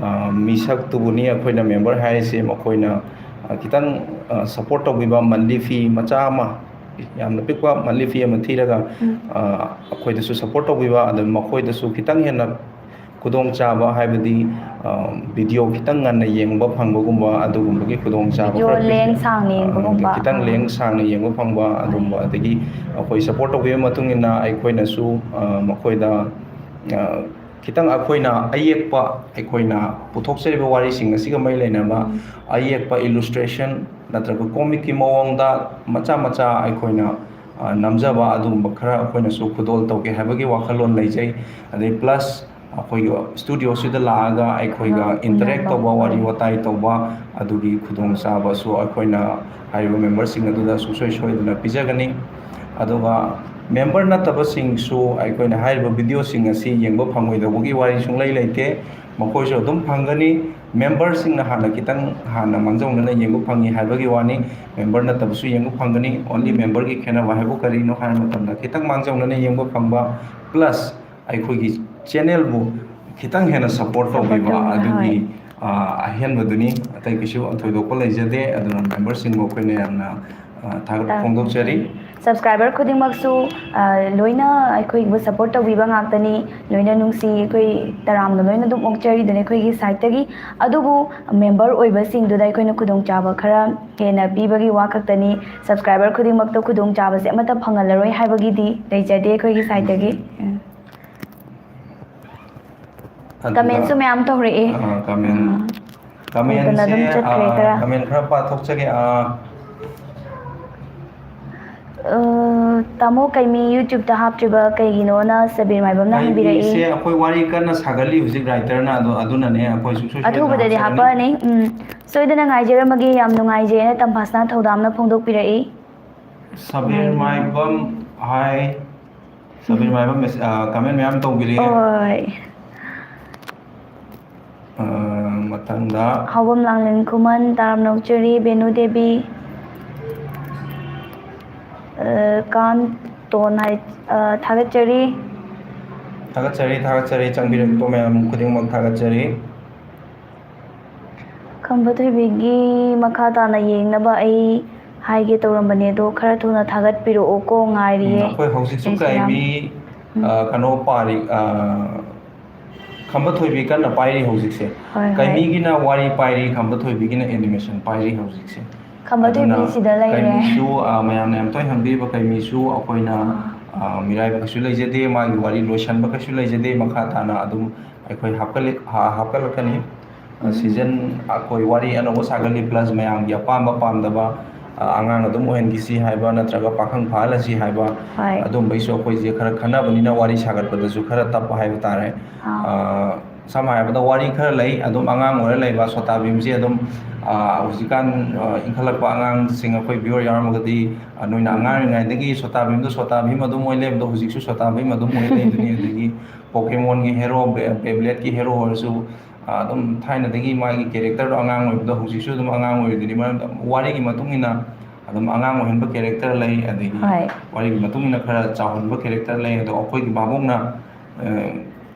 ꯑ, ꯃꯤꯁꯛꯇꯨꯕꯨꯅꯤ ꯑꯩꯈꯣꯏꯅ ꯃꯦꯝꯕꯔ ꯍꯥꯏꯔꯤꯁꯦ꯫ ꯃꯈꯣꯏꯅ, ꯑ, ꯈꯤꯇꯪ, ꯑ, ꯁꯄꯣꯔꯠ ꯇꯧꯕꯤꯕ, ꯃꯟꯂꯤ ꯐꯤ ꯃꯆꯥ ꯑꯃ, ꯌꯥꯝꯅ ꯄꯤꯛꯄ ꯃꯟꯂꯤ ꯐꯤ ꯑꯃ ꯊꯤꯔꯒ, ꯎꯝ꯫ ꯑ, ꯑꯩꯈꯣꯏꯗꯁꯨ ꯁꯄꯣꯔꯠ ꯇꯧꯕꯤꯕ, ꯑꯗꯨ ꯃꯈꯣꯏꯗꯁꯨ ꯈꯤꯇꯪ ꯍꯦꯟꯅ ꯈꯨꯗꯣꯡꯆꯥꯕ, ꯍꯥꯏꯕꯗꯤ, ꯑ, ꯚꯤꯗꯤꯑꯣ ꯈꯤꯇꯪ ꯉꯟꯅ ꯌꯦꯡꯕ ꯐꯪꯕꯒꯨꯝꯕ, ꯑꯗꯨꯒꯨꯝꯕꯒꯤ ꯈꯨꯗꯣꯡꯆꯥꯕ ꯚꯤꯗꯤꯑꯣ ꯈꯔ ꯄꯤ-, ꯂꯦꯡ ꯁꯥꯡꯅ ꯑ, ꯌꯦꯡꯕꯒꯨꯝꯕ꯫ ꯈꯤꯇꯪ ꯑꯥ꯫ ꯂꯦꯡ ꯁꯥꯡꯅ ꯌꯦꯡꯕ ꯐꯪꯕ ꯑꯗꯨꯒꯨꯝꯕ, ꯑꯗꯒꯤ ꯑꯩꯈꯣꯏ ꯁꯄꯣꯔꯠ ꯇꯧꯕꯤꯕꯒꯤ ꯃꯇꯨꯡ ꯏꯟꯅ ꯑꯩꯈꯣꯏꯅꯁꯨ, ꯑ, ꯃꯈꯣꯏꯗ, ꯑ, ꯈꯤꯇꯪ ꯑꯩꯈꯣꯏꯅ ꯑꯌꯦꯛꯄ, ꯑꯩꯈꯣꯏꯅ ꯄꯨꯊꯣꯛꯆꯔꯤꯕ ꯋꯥꯔꯤꯁꯤꯡ ꯑꯁꯤꯒ ꯃꯔꯤ ꯂꯩꯅꯕ ꯎꯝ꯫ ꯑꯌꯦꯛꯄ ꯏꯂꯨꯁꯇ꯭ꯔꯦꯁꯟ ꯅꯠꯇ꯭ꯔꯒ ꯀꯣꯃꯤꯛꯀꯤ ꯃꯑꯣꯡꯗ ꯃꯆꯥ ꯃꯆꯥ ꯑꯩꯈꯣꯏꯅ, ꯑ, ꯅꯝꯖꯕ ꯑꯗꯨꯒꯨꯝꯕ ꯈꯔ ꯑꯩꯈꯣꯏꯅꯁꯨ ꯈꯨꯗꯣꯜ ꯇꯧꯒꯦ ꯍꯥꯏꯕꯒꯤ ꯋꯥꯈꯜꯂꯣꯟ ꯂꯩꯖꯩ꯫ ꯑꯗꯩ ꯄ꯭ꯂꯁ ꯑꯩꯈꯣꯏꯒꯤ ꯁ꯭ꯇꯨꯗꯤꯑꯣꯁꯤꯗ ꯂꯥꯛꯑꯒ ꯑꯩꯈꯣꯏꯒ ꯑꯥ, interact ꯎꯅꯕ꯫ ꯇꯧꯕ, ꯋꯥꯔꯤ ꯎꯝ꯫ ꯋꯥꯇꯥꯏ ꯇꯧꯕ, ꯑꯗꯨꯒꯤ ꯈꯨꯗꯣꯡꯆꯥꯕꯁꯨ ꯑꯩꯈꯣꯏꯅ ꯍꯥꯏꯔꯤꯕ ꯃꯦꯝꯕꯔꯁꯤꯡ ꯑꯗꯨꯗ ꯁꯨꯡꯁꯣꯏ ꯁꯣꯏꯗꯅ ꯄꯤꯖꯒꯅꯤ꯫ ꯑꯗꯨꯒ ꯃꯦꯝꯕꯔ ꯅꯠꯇꯕꯁꯤꯡꯁꯨ ꯑꯩꯈꯣꯏꯅ ꯍꯥꯏꯔꯤꯕ ꯚꯤꯗꯤꯑꯣꯁꯤꯡ ꯑꯁꯤ ꯌꯦꯡꯕ ꯐꯪꯉꯣꯏꯗꯧꯕꯒꯤ ꯋꯥꯔꯤ ꯁꯨꯡꯂꯩ ꯂꯩꯇꯦ꯫ ꯃꯈꯣꯏꯁꯨ ꯑꯗꯨꯝ ꯐꯪꯒꯅꯤ꯫ ꯃꯦꯝꯕꯔꯁꯤꯡꯅ ꯍꯥꯟꯅ ꯈꯤꯇꯪ ꯍꯥꯟꯅ ꯃꯥꯡꯖꯧꯅꯅ ꯌꯦꯡꯕ ꯐꯪꯉꯤ ꯍꯥꯏꯕꯒꯤ ꯋꯥꯅꯤ꯫ ꯃꯦꯝꯕꯔ ꯅꯠꯇꯕꯁꯨ ꯌꯦꯡꯕ ꯐꯪꯒꯅꯤ꯫ Only ꯎꯝ꯫ ꯃꯦꯝꯕꯔꯒꯤ ꯈꯦꯠꯅꯕ ꯍꯥꯏꯕꯨ ꯀꯔꯤꯅꯣ ꯍꯥꯏꯕ ꯃꯇꯝꯗ, ꯈꯤꯇꯪ ꯃꯥꯡꯖꯧꯅꯅ ꯌꯦꯡꯕ ꯐꯪꯕ, ꯄ꯭ꯂꯁ ꯑꯩꯈꯣꯏꯒꯤ ꯆꯦꯅꯦꯜꯕꯨ ꯈꯤꯇꯪ ꯍꯦꯟꯅ ꯁꯄꯣꯔꯠ ꯁꯄꯣꯔꯠ ꯇꯧꯕꯤꯕ, ꯇꯧꯕ, ꯑꯗꯨꯒꯤ, ꯍꯣꯏ꯫ ꯑ, ꯑꯍꯦꯟꯕꯗꯨꯅꯤ꯫ ꯑꯇꯩ ꯀꯩꯁꯨ ꯊꯣꯏꯗꯣꯛꯄ ꯂꯩꯖꯗꯦ꯫ ꯑꯗꯨꯅ ꯃꯦꯝꯕꯔꯁꯤꯡꯕꯨ ꯑꯩꯈꯣꯏꯅ ꯌꯥꯝꯅ, ꯑ, ꯊꯥꯒꯠꯄ ꯇꯥ-, ꯐꯣꯡꯗꯣꯛꯆꯔꯤ꯫ ꯁꯕꯁꯀ꯭ꯔꯥꯏꯕꯔ ꯈꯨꯗꯤꯡꯃꯛꯁꯨ, ꯑ, ꯂꯣꯏꯅ ꯑꯩꯈꯣꯏꯕꯨ ꯁꯄꯣꯔꯠ ꯇꯧꯕꯤꯕ ꯉꯥꯛꯇꯅꯤ꯫ ꯂꯣꯏꯅ ꯅꯨꯡꯁꯤ, ꯑꯩꯈꯣꯏ ꯇꯔꯥꯝꯅ ꯂꯣꯏꯅ ꯑꯗꯨꯝ ꯑꯣꯛꯆꯔꯤꯗꯨꯅꯤ ꯑꯩꯈꯣꯏꯒꯤ ꯁꯥꯏꯠꯇꯒꯤ꯫ ꯑꯗꯨꯕꯨ ꯃꯦꯝꯕꯔ ꯑꯣꯏꯕꯁꯤꯡꯗꯨꯗ ꯑꯩꯈꯣꯏꯅ ꯈꯨꯗꯣꯡꯆꯥꯕ ꯈꯔ ꯍꯦꯟꯅ ꯄꯤꯕꯒꯤ ꯋꯥ ꯈꯛꯇꯅꯤ꯫ ꯁꯕꯁꯀ꯭ꯔꯥꯏꯕꯔ ꯈꯨꯗꯤꯡꯃꯛꯇ ꯈꯨꯗꯣꯡꯆꯥꯕꯁꯦ ꯑꯃꯠꯇ ꯐꯪꯍꯜꯂꯔꯣꯏ ꯍꯥꯏꯕꯒꯤꯗꯤ ꯂꯩꯖꯗꯦ ꯑꯩꯈꯣꯏꯒꯤ ꯁꯥꯏꯠꯇꯒꯤ꯫ ꯎꯝ꯫ ꯑꯗꯨꯒ, ꯀꯃꯦꯟꯁꯨ ꯃꯌꯥꯝ ꯇꯧꯔꯛꯑꯦ꯫ ꯑ, ꯀꯃꯦꯟ, ꯑꯥ꯫ ꯀꯃꯦꯟꯁꯦ, ꯎꯗꯅ ꯑꯗꯨꯝ ꯆꯠꯈ꯭ꯔꯦ ꯑ, ꯈꯔ꯫ ꯀꯃꯦꯟ ꯈꯔ ꯄꯥꯊꯣꯛꯆꯒꯦ꯫ ꯑ, ꯑ, ꯇꯥꯃꯣ ꯀꯩꯃꯤ YouTube-ꯇ ꯍꯥꯞꯇ꯭ꯔꯤꯕ ꯀꯩꯒꯤꯅꯣꯅ ꯁꯕꯤꯔ ꯃꯥꯏꯕꯝꯅ ꯍꯪꯕꯤꯔꯛꯏ꯫ ꯀꯩꯃꯤꯁꯦ ꯑꯩꯈꯣꯏ ꯋꯥꯔꯤ ꯀꯟꯅ ꯁꯥꯒꯠꯂꯤ ꯍꯧꯖꯤꯛ writer-ꯅ, ꯑꯗꯣ ꯑꯗꯨꯅꯅꯦ ꯑꯩꯈꯣꯏ ꯁꯨꯡꯁꯣꯏ ꯁꯣꯏꯗꯅ ꯑꯊꯨꯕꯗꯗꯤ ꯍꯥꯞꯆꯒꯅꯤ꯫ ꯍꯥꯞꯄꯛꯑꯅꯤ꯫ ꯎꯝ꯫ ꯁꯣꯏꯗꯅ ꯉꯥꯏꯖꯔꯝꯃꯒꯦ꯫ ꯌꯥꯝ ꯅꯨꯡꯉꯥꯏꯖꯩꯅ ꯇꯝꯐꯥꯁꯅꯥ ꯊꯧꯗꯥꯝꯅ ꯐꯣꯡꯗꯣꯛꯄꯤꯔꯛꯏ꯫ ꯁꯕꯤꯔ ꯃꯥꯏꯕꯝ꯫ ꯍꯥꯏ꯫ ꯁꯕꯤꯔ ꯃꯥꯏꯕꯝ comment ꯃꯌꯥꯝ ꯇꯧꯕꯤꯔꯛꯑꯦ꯫ ꯍꯣꯏ꯫ ꯃꯊꯪꯗ ꯍꯥꯎꯕꯝ ꯂꯥꯡꯂꯦꯟ ꯈꯨꯃꯟ, ꯇꯥꯔꯝ ꯅꯧꯆꯔꯤ, ꯕꯦꯅꯨ ꯗꯦꯕꯤ, ꯀꯥꯟ ꯇꯣꯟ ꯍꯥꯏ꯫ ꯊꯥꯒꯠꯆꯔꯤ꯫ ꯊꯥꯒꯠꯆꯔꯤ, ꯊꯥꯒꯠꯆꯔꯤ꯫ ꯆꯪꯕꯤꯔꯛꯄ ꯃꯌꯥꯝ ꯈꯨꯗꯤꯡꯃꯛ ꯊꯥꯒꯠꯆꯔꯤ꯫ ꯈꯝꯕ ꯊꯣꯏꯕꯤꯒꯤ ꯃꯈꯥ ꯇꯥꯅ ꯌꯦꯡꯅꯕ ꯑꯩ ꯍꯥꯏꯒꯦ ꯇꯧꯔꯝꯕꯅꯦ, ꯑꯗꯣ ꯈꯔ ꯊꯨꯅ ꯊꯥꯒꯠꯄꯤꯔꯛꯑꯣꯀꯣ, ꯉꯥꯏꯔꯤꯌꯦ꯫ ꯑꯩꯈꯣꯏ ꯍꯧꯖꯤꯛꯁꯨ ꯑꯩꯁꯨ ꯌꯥꯝ ꯀꯥꯏꯃꯤ, ꯎꯝ꯫ ꯀꯩꯅꯣ ꯄꯥꯔꯤ, ꯈꯝꯕ ꯊꯣꯏꯕꯤ ꯀꯟꯅ ꯄꯥꯏꯔꯤ ꯍꯧꯖꯤꯛꯁꯦ꯫ ꯍꯣꯏ, ꯍꯣꯏ꯫ ꯀꯥꯏꯃꯤꯒꯤꯅ ꯋꯥꯔꯤ ꯄꯥꯏꯔꯤ, ꯈꯝꯕ ꯊꯣꯏꯕꯤꯒꯤꯅ animation ꯄꯥꯏꯔꯤ ꯍꯧꯖꯤꯛꯁꯦ꯫ ꯈꯝꯕ ꯑꯗꯨꯅ ꯊꯣꯏꯕꯤ ꯁꯤꯗ ꯂꯩꯔꯦ꯫ ꯀꯥꯏꯃꯤꯁꯨ, ꯃꯌꯥꯝꯅ ꯌꯥꯝ ꯇꯣꯏꯅ ꯍꯪꯕꯤꯕ ꯀꯥꯏꯃꯤꯁꯨ ꯑꯩꯈꯣꯏꯅ, ꯑꯥ꯫ ꯃꯤꯔꯥꯏꯕ ꯀꯩꯁꯨ ꯂꯩꯖꯗꯦ, ꯃꯥꯒꯤ ꯋꯥꯔꯤ ꯂꯣꯏꯁꯟꯕ ꯀꯩꯁꯨ ꯂꯩꯖꯗꯦ, ꯃꯈꯥ ꯇꯥꯅ ꯑꯗꯨꯝ ꯑꯩꯈꯣꯏ ꯍꯥꯞꯀꯠꯂꯤ-, ꯍꯥ-, ꯍꯥꯞꯀꯠꯂꯛꯀꯅꯤ꯫ ꯎꯝ꯫ Season ꯑꯩꯈꯣꯏ ꯋꯥꯔꯤ ꯑꯅꯧꯕ ꯁꯥꯒꯠꯂꯤ, plus ꯃꯌꯥꯝꯒꯤ ꯑꯄꯥꯝꯕ ꯄꯥꯝꯗꯕ, ꯑ, ꯑꯉꯥꯡ ꯑꯗꯨꯝ ꯑꯣꯏꯍꯟꯈꯤꯁꯤ ꯍꯥꯏꯕ ꯅꯠꯇ꯭ꯔꯒ ꯄꯥꯈꯪ ꯐꯥꯍꯜꯂꯁꯤ ꯍꯥꯏꯕ, ꯍꯣꯏ꯫ ꯑꯗꯨꯝꯕꯩꯁꯨ ꯑꯩꯈꯣꯏꯁꯦ ꯈꯔ ꯈꯟꯅꯕꯅꯤꯅ ꯋꯥꯔꯤ ꯁꯥꯒꯠꯄꯗꯁꯨ ꯈꯔ ꯇꯞꯄ ꯍꯥꯏꯕ ꯇꯥꯔꯦ꯫ ꯑꯥ꯫ ꯑ, ꯁꯝꯅ ꯍꯥꯏꯔꯕꯗ ꯋꯥꯔꯤ ꯈꯔ ꯂꯩ, ꯑꯗꯨꯝ ꯑꯉꯥꯡ ꯑꯣꯏꯔ ꯂꯩꯕ ꯁꯣꯇꯥ ꯚꯤꯝꯁꯦ ꯑꯗꯨꯝ, ꯑ, ꯍꯧꯖꯤꯛꯀꯥꯟ, ꯑ, ꯏꯟꯈꯠꯂꯛꯄ ꯑꯉꯥꯡꯁꯤꯡ ꯑꯩꯈꯣꯏ viewer ꯌꯥꯎꯔꯝꯃꯒꯗꯤ, ꯑ, ꯅꯣꯏꯅ ꯑꯉꯥꯡ ꯑꯣꯏꯔꯤꯉꯩꯗꯒꯤ ꯁꯣꯇꯥ ꯚꯤꯝꯗꯣ ꯁꯣꯇꯥ ꯚꯤꯝ ꯑꯗꯨꯝ ꯑꯣꯏ ꯂꯩꯕꯗꯣ ꯍꯧꯖꯤꯛꯁꯨ ꯁꯣꯇꯥ ꯚꯤꯝ ꯑꯗꯨꯝ ꯑꯣꯏ ꯂꯩꯕꯅꯤ꯫ ꯑꯗꯒꯤ Pokemonꯒꯤ hero, Bey-, Beybladeꯀꯤ hero ꯑꯣꯏꯔꯁꯨ, ꯑ, ꯑꯗꯨꯝ ꯊꯥꯏꯅꯗꯒꯤ ꯃꯥꯒꯤ characterꯗꯣ ꯑꯉꯥꯡ ꯑꯣꯏꯕꯗꯣ ꯍꯧꯖꯤꯛꯁꯨ ꯑꯗꯨꯝ ꯑꯉꯥꯡ ꯑꯣꯏꯔꯤꯗꯨꯅꯤ꯫ ꯃꯔꯝꯗꯤ ꯋꯥꯔꯤꯒꯤ ꯃꯇꯨꯡ ꯏꯟꯅ ꯑꯗꯨꯝ ꯑꯉꯥꯡ ꯑꯣꯏꯍꯟꯕ character ꯂꯩ, ꯑꯗꯒꯤ ꯍꯣꯏ꯫ ꯋꯥꯔꯤꯒꯤ ꯃꯇꯨꯡ ꯏꯟꯅ ꯈꯔ ꯆꯥꯎꯍꯟꯕ character ꯂꯩ꯫ ꯑꯗꯣ ꯑꯩꯈꯣꯏꯒꯤ ꯚꯥꯕꯣꯛꯅ, ꯑ,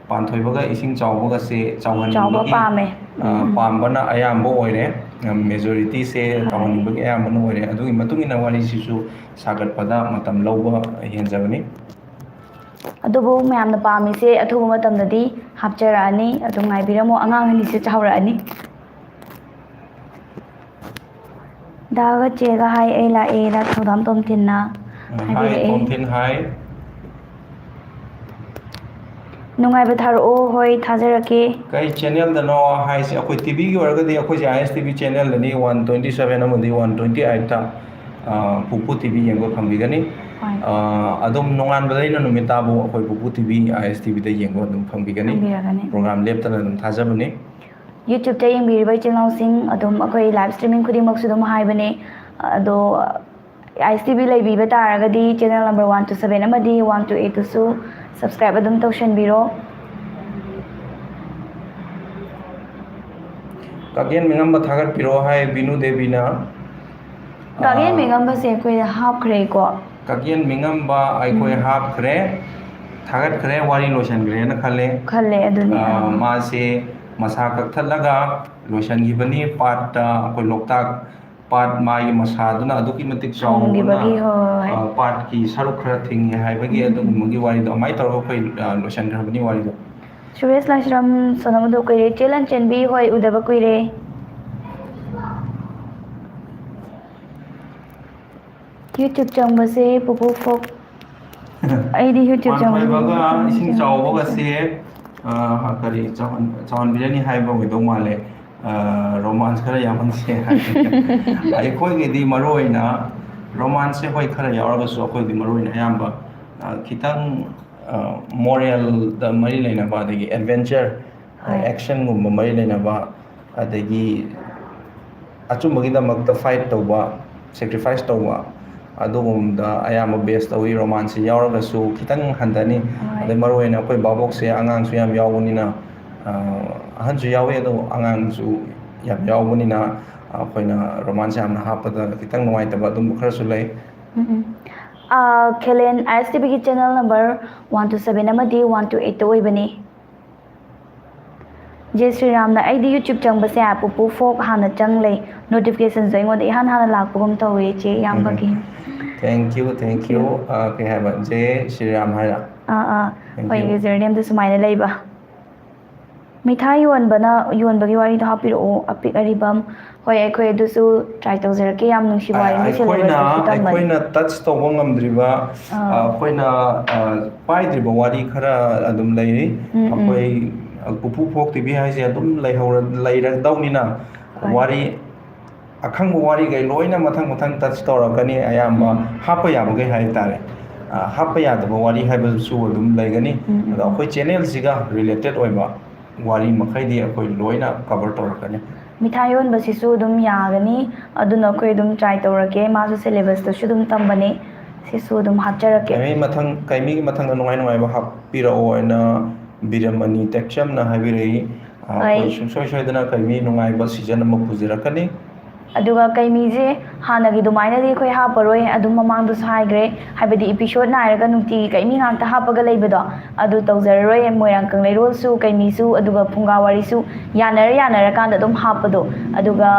ꯄꯥꯟꯊꯣꯏꯕꯒ ꯏꯁꯤꯡ ꯆꯥꯎꯕꯒꯁꯦ ꯆꯥꯎꯍꯟꯅꯤꯡꯕꯒꯤ, ꯆꯥꯎꯕ ꯄꯥꯝꯃꯦ꯫ ꯑ, ꯎꯝ꯫ ꯄꯥꯝꯕꯅ ꯑꯌꯥꯝꯕ ꯑꯣꯏꯔꯦ꯫ ꯑ, majorityꯁꯦ ꯍꯣꯏ꯫ ꯆꯥꯎꯍꯟꯅꯤꯡꯕꯒꯤ ꯑꯌꯥꯝꯕꯅ ꯑꯣꯏꯔꯦ꯫ ꯑꯗꯨꯒꯤ ꯃꯇꯨꯡ ꯏꯟꯅ ꯋꯥꯔꯤꯁꯤꯁꯨ ꯁꯥꯒꯠꯄꯗ ꯃꯇꯝ ꯂꯧꯕ ꯍꯦꯟꯖꯕꯅꯤ꯫ ꯑꯗꯨꯕꯨ ꯃꯌꯥꯝꯅ ꯄꯥꯝꯃꯤꯁꯦ ꯑꯊꯨꯕ ꯃꯇꯝꯗꯗꯤ ꯍꯥꯞꯆꯔꯛꯑꯅꯤ꯫ ꯑꯗꯨꯝ ꯉꯥꯏꯕꯤꯔꯝꯃꯣ, ꯑꯉꯥꯡ ꯑꯅꯤꯁꯦ ꯆꯥꯎꯔꯛꯑꯅꯤ꯫ ꯗꯥꯒ ꯆꯦꯒ ꯍꯥꯏ, ꯑꯩ ꯂꯥꯛꯑꯦꯅ ꯊꯧꯗꯥꯝ ꯇꯣꯝꯊꯤꯟꯅ ꯎꯝ, ꯍꯥꯏ, ꯍꯥꯏꯕꯤꯔꯛꯑꯦ꯫ ꯇꯣꯝꯊꯤꯟ ꯍꯥꯏ꯫ ꯅꯨꯡꯉꯥꯏꯕ ꯊꯥꯔꯛꯑꯣ꯫ ꯍꯣꯏ, ꯊꯥꯖꯔꯛꯀꯦ꯫ ꯀꯩ channelꯗꯅꯣ ꯍꯥꯏꯁꯦ? ꯑꯩꯈꯣꯏ TVꯒꯤ ꯑꯣꯏꯔꯒꯗꯤ ꯑꯩꯈꯣꯏꯁꯦ ISTV channelꯗꯅꯤ, one twenty seven ꯑꯃꯗꯤ one twenty eightꯇ, ꯑ, ꯄꯨꯄꯨ TV ꯌꯦꯡꯕ ꯐꯪꯕꯤꯒꯅꯤ꯫ ꯍꯣꯏ꯫ ꯑ, ꯑꯗꯨꯝ ꯅꯣꯡꯉꯥꯟꯕꯗꯩꯅ ꯅꯨꯃꯤꯠ ꯇꯥꯕꯨ ꯑꯩꯈꯣꯏ ꯄꯨꯄꯨ TV, ISTVꯗ ꯌꯦꯡꯕ ꯑꯗꯨꯝ ꯐꯪꯕꯤꯒꯅꯤ꯫ ꯐꯪꯕꯤꯔꯒꯅꯤ꯫ Program ꯂꯦꯞꯇꯅ ꯑꯗꯨꯝ ꯊꯥꯖꯕꯅꯤ꯫ YouTubeꯇ ꯌꯦꯡꯕꯤꯔꯤꯕ ꯏꯆꯤꯜ ꯏꯅꯥꯎꯁꯤꯡ ꯑꯗꯨꯝ ꯑꯩꯈꯣꯏ live streaming ꯈꯨꯗꯤꯡꯃꯛꯁꯨ ꯑꯗꯨꯝ ꯍꯥꯏꯕꯅꯦ꯫ ꯑꯗꯣ ꯑꯥꯏ ꯑꯦꯁ ꯇꯤ ꯚꯤ ꯂꯩꯕꯤꯕ ꯇꯥꯔꯒꯗꯤ channel number one two seven ꯑꯃꯗꯤ one two eight ꯇꯨꯁꯨ subscribe ꯑꯗꯨꯝ ꯇꯧꯁꯟꯕꯤꯔꯣ꯫ ꯀꯥꯛꯌꯦꯟ ꯃꯤꯉꯝꯕ ꯊꯥꯒꯠꯄꯤꯔꯣ ꯍꯥꯏ ꯕꯤꯅꯨ ꯗꯦꯕꯤꯅ꯫ ꯀꯥꯛꯌꯦꯟ ꯃꯤꯉꯝꯕꯁꯦ ꯑꯩꯈꯣꯏꯅ ꯍꯥꯞꯈ꯭ꯔꯦꯀꯣ꯫ ꯀꯥꯛꯌꯦꯟ ꯃꯤꯉꯝꯕ ꯑꯩꯈꯣꯏ ꯍꯥꯞꯈ꯭ꯔꯦ, ꯊꯥꯒꯠꯈ꯭ꯔꯦ, ꯋꯥꯔꯤ ꯂꯣꯏꯁꯟꯈ꯭ꯔꯦꯅ ꯈꯜꯂꯦ꯫ ꯈꯜꯂꯦ ꯑꯗꯨꯅꯤ꯫ ꯑ, ꯃꯥꯁꯦ ꯃꯁꯥ ꯀꯛꯊꯠꯂꯒ ꯂꯣꯏꯁꯟꯈꯤꯕꯅꯤ꯫ ꯄꯥꯠꯇ ꯑꯩꯈꯣꯏ ꯂꯣꯛꯇꯥꯛ ꯄꯥꯠ ꯃꯥꯒꯤ ꯃꯁꯥꯗꯨꯅ ꯑꯗꯨꯛꯀꯤ ꯃꯇꯤꯛ ꯆꯥꯎꯕꯅ, ꯊꯤꯡꯈꯤꯕꯒꯤ, ꯍꯣꯏ, ꯍꯣꯏ, ꯍꯣꯏ꯫ ꯑ, ꯄꯥꯠꯀꯤ ꯁꯔꯨꯛ ꯈꯔ ꯊꯤꯡꯉꯦ ꯍꯥꯏꯕꯒꯤ ꯑꯗꯨꯒꯨꯝꯕꯒꯤ ꯋꯥꯔꯤꯗꯣ ꯑꯗꯨꯃꯥꯏꯅ ꯇꯧꯔꯒ ꯑꯩꯈꯣꯏ, ꯑ, ꯂꯣꯏꯁꯟꯈ꯭ꯔꯕꯅꯤ ꯋꯥꯔꯤꯗꯣ꯫ ꯁꯨꯔꯦꯁ ꯂꯥꯏꯁ꯭ꯔꯝ ꯁꯣꯅꯝ ꯑꯗꯨ ꯀꯨꯏꯔꯦ꯫ ꯆꯦ ꯂꯟꯆꯦꯟꯕꯤ ꯍꯣꯏ ꯎꯗꯕ ꯀꯨꯏꯔꯦ꯫ YouTube ꯆꯪꯕꯁꯦ ꯄꯨꯄꯨ ꯐꯣꯛ꯫ ꯑꯩꯗꯤ YouTube ꯆꯪꯕꯁꯦ ꯄꯥꯟꯈꯣꯏꯕꯒ ꯏꯁꯤꯡ ꯆꯥꯎꯕꯒꯁꯦ, ꯑ, ꯀꯔꯤ ꯆꯥꯎꯍꯟ-, ꯆꯥꯎꯍꯟꯕꯤꯔꯅꯤ ꯍꯥꯏꯕ ꯑꯣꯏꯗꯧ ꯃꯥꯜꯂꯦ꯫ ꯑ, romance ꯈꯔ ꯌꯥꯎꯍꯟꯁꯦ ꯍꯥꯏ꯫ ꯑꯩꯈꯣꯏꯒꯤꯗꯤ ꯃꯔꯨ ꯑꯣꯏꯅ romance ꯁꯦ ꯍꯣꯏ ꯈꯔ ꯌꯥꯎꯔꯒꯁꯨ ꯑꯩꯈꯣꯏꯗꯤ ꯃꯔꯨ ꯑꯣꯏꯅ ꯑꯌꯥꯝꯕ, ꯑ, ꯈꯤꯇꯪ, ꯑ, moral ꯗ ꯃꯔꯤ ꯂꯩꯅꯕ, ꯑꯗꯒꯤ adventure, ꯍꯣꯏ꯫ Action ꯒꯨꯝꯕ ꯃꯔꯤ ꯂꯩꯅꯕ, ꯑꯗꯒꯤ ꯑꯆꯨꯝꯕꯒꯤꯗꯃꯛꯇ fight ꯇꯧꯕ, sacrifice ꯇꯧꯕ, ꯑꯗꯨꯒꯨꯝꯕꯗ ꯑꯌꯥꯝꯕ base ꯇꯧꯏ꯫ Romance ꯁꯤ ꯌꯥꯎꯔꯒꯁꯨ ꯈꯤꯇꯪ ꯍꯟꯊꯅꯤ꯫ ꯍꯣꯏ꯫ ꯑꯗꯩ ꯃꯔꯨ ꯑꯣꯏꯅ ꯑꯩꯈꯣꯏ ꯚꯥꯕꯣꯛꯁꯦ ꯑꯉꯥꯡꯁꯨ ꯌꯥꯝ ꯌꯥꯎꯕꯅꯤꯅ, ꯑ, ꯑꯍꯟꯁꯨ ꯌꯥꯎꯋꯤ, ꯑꯗꯣ ꯑꯉꯥꯡꯁꯨ ꯌꯥꯝ ꯌꯥꯎꯕꯅꯤꯅ ꯑꯩꯈꯣꯏꯅ romance ꯌꯥꯝꯅ ꯍꯥꯞꯄꯗ ꯈꯤꯇꯪ ꯅꯨꯡꯉꯥꯏꯇꯕ ꯑꯗꯨꯝꯕ ꯈꯔꯁꯨ ꯂꯩ꯫ ꯎꯝ, ꯎꯝ꯫ ꯑ, ꯈꯦꯂꯦꯟ ꯑꯥꯏ ꯑꯦꯁ ꯇꯤ ꯚꯤꯒꯤ channel number one two seven ꯑꯃꯗꯤ one two eight ꯇ ꯑꯣꯏꯕꯅꯤ꯫ ꯖꯦ ꯁ꯭ꯔꯤꯔꯥꯝꯅ, "ꯑꯩꯗꯤ YouTube ꯆꯪꯕꯁꯦ ꯄꯨꯄꯨ ꯐꯣꯛ ꯍꯥꯟꯅ ꯆꯪ ꯂꯩ, notification ꯁꯨ ꯑꯩꯉꯣꯟꯗ ꯏꯍꯥꯟ ꯍꯥꯟꯅ ꯂꯥꯛꯄꯒꯨꯝ ꯇꯧꯋꯦ ꯏꯆꯦ, ꯏꯌꯥꯝꯕꯒꯤ"꯫ Thank you, thank you꯫ ꯑ, ꯀꯩ ꯍꯥꯏꯕ? ꯖꯦ ꯁ꯭ꯔꯤꯔꯥꯝ ꯍꯥꯏꯔ? ꯑꯥ, ꯑꯥ꯫ Thank ꯍꯣꯏ, you꯫ username ꯗꯨ ꯁꯨꯃꯥꯏꯅ ꯂꯩꯕ꯫ ꯃꯤꯊꯥꯏ ꯌꯣꯟꯕꯅ, ꯌꯣꯟꯕꯒꯤ ꯋꯥꯔꯤꯗꯣ ꯍꯥꯞꯄꯤꯔꯛꯑꯣ, ꯑꯄꯤꯛ ꯑꯔꯤꯕꯝ꯫ ꯍꯣꯏ, ꯑꯩꯈꯣꯏ ꯑꯗꯨꯁꯨ try ꯇꯧꯖꯔꯛꯀꯦ꯫ ꯌꯥꯝ ꯅꯨꯡꯁꯤꯕ ꯋꯥꯔꯤꯅꯤ, ꯑꯩꯈꯣꯏꯅ, celebrate ꯁꯨ ꯇꯝꯕꯅꯤ꯫ ꯑꯩꯈꯣꯏꯅ touch ꯇꯧꯕ ꯉꯝꯗ꯭ꯔꯤꯕ, ꯑꯥ꯫ ꯑ, ꯑꯩꯈꯣꯏꯅ, ꯑ, ꯄꯥꯏꯗ꯭ꯔꯤꯕ ꯋꯥꯔꯤ ꯈꯔ ꯑꯗꯨꯝ ꯂꯩꯔꯤ꯫ ꯎꯝ, ꯎꯝ꯫ ꯑꯩꯈꯣꯏ, ꯑ, ꯄꯨꯄꯨ ꯐꯣꯛ ꯇꯤ ꯚꯤ ꯍꯥꯏꯁꯦ ꯑꯗꯨꯝ ꯂꯩꯍꯧꯔ-, ꯂꯩꯔꯗꯧꯅꯤꯅ ꯍꯣꯏ꯫ ꯋꯥꯔꯤ, ꯑꯈꯪꯕ ꯋꯥꯔꯤꯈꯩ ꯂꯣꯏꯅ ꯃꯊꯪ ꯃꯊꯪ touch ꯇꯧꯔꯛꯀꯅꯤ꯫ ꯑꯌꯥꯝꯕ ꯍꯥꯞꯄ ꯌꯥꯕꯈꯩ ꯍꯥꯏ ꯇꯥꯔꯦ꯫ ꯑ, ꯍꯥꯞꯄ ꯌꯥꯗꯕ ꯋꯥꯔꯤ ꯍꯥꯏꯕꯁꯨ ꯑꯗꯨꯝ ꯂꯩꯒꯅꯤ꯫ ꯎꯝ, ꯎꯝ, ꯑꯗꯣ ꯎꯝ꯫ ꯑꯩꯈꯣꯏ channel ꯁꯤꯒ related ꯑꯣꯏꯕ ꯋꯥꯔꯤ ꯃꯈꯩꯗꯤ ꯑꯩꯈꯣꯏ ꯂꯣꯏꯅ cover ꯇꯧꯔꯛꯀꯅꯤ꯫ ꯃꯤꯊꯥꯏ ꯌꯣꯟꯕꯁꯤꯁꯨ ꯑꯗꯨꯝ ꯌꯥꯒꯅꯤ꯫ ꯑꯗꯨꯅ ꯑꯩꯈꯣꯏ ꯑꯗꯨꯝ try ꯇꯧꯔꯛꯀꯦ꯫ ꯃꯥꯁꯨ syllabus ꯇꯁꯨ ꯑꯗꯨꯝ ꯇꯝꯕꯅꯦ꯫ ꯁꯤꯁꯨ ꯑꯗꯨꯝ ꯍꯥꯞꯆꯔꯛꯀꯦ꯫ ꯀꯩꯃꯤ ꯃꯊꯪ, ꯀꯩꯃꯤꯒꯤ ꯃꯊꯪꯗ ꯅꯨꯡꯉꯥꯏ ꯅꯨꯡꯉꯥꯏꯕ ꯍꯥꯞꯄꯤꯔꯛꯑꯣ ꯍꯥꯏꯅ ꯕꯤꯔꯃꯅꯤ ꯇꯦꯛꯆꯝꯅ ꯍꯥꯏꯕꯤꯔꯛꯏ꯫ ꯑ, ꯍꯣꯏ꯫ ꯑꯩꯈꯣꯏ ꯁꯨꯡꯁꯣꯏ ꯁꯣꯏꯗꯅ ꯀꯩꯃꯤ ꯅꯨꯡꯉꯥꯏꯕ season ꯑꯃ ꯄꯨꯖꯔꯛꯀꯅꯤ꯫ ꯑꯗꯨꯒ ꯀꯩꯃꯤꯁꯦ ꯍꯥꯟꯅꯒꯤ ꯑꯗꯨꯃꯥꯏꯅꯗꯤ ꯑꯩꯈꯣꯏ ꯍꯥꯞꯄꯔꯣꯏ꯫ ꯑꯗꯨꯝ ꯃꯃꯥꯡꯗꯁꯨ ꯍꯥꯏꯈ꯭ꯔꯦ, ꯍꯥꯏꯕꯗꯤ episode ꯅꯥꯏꯔꯒ ꯅꯨꯡꯇꯤꯒꯤ ꯀꯩꯃꯤ ꯉꯥꯛꯇ ꯍꯥꯞꯄꯒ ꯂꯩꯕꯗꯣ, ꯑꯗꯨ ꯇꯧꯖꯔꯔꯣꯏ꯫ ꯃꯣꯏꯔꯥꯡ ꯀꯪꯂꯩꯔꯣꯜꯁꯨ, ꯀꯩꯃꯤꯁꯨ, ꯑꯗꯨꯒ ꯐꯨꯡꯒꯥ ꯋꯥꯔꯤꯁꯨ ꯌꯥꯅꯔ ꯌꯥꯅꯔꯀꯥꯟꯗ ꯑꯗꯨꯝ ꯍꯥꯞꯄꯗꯣ, ꯑꯗꯨꯒ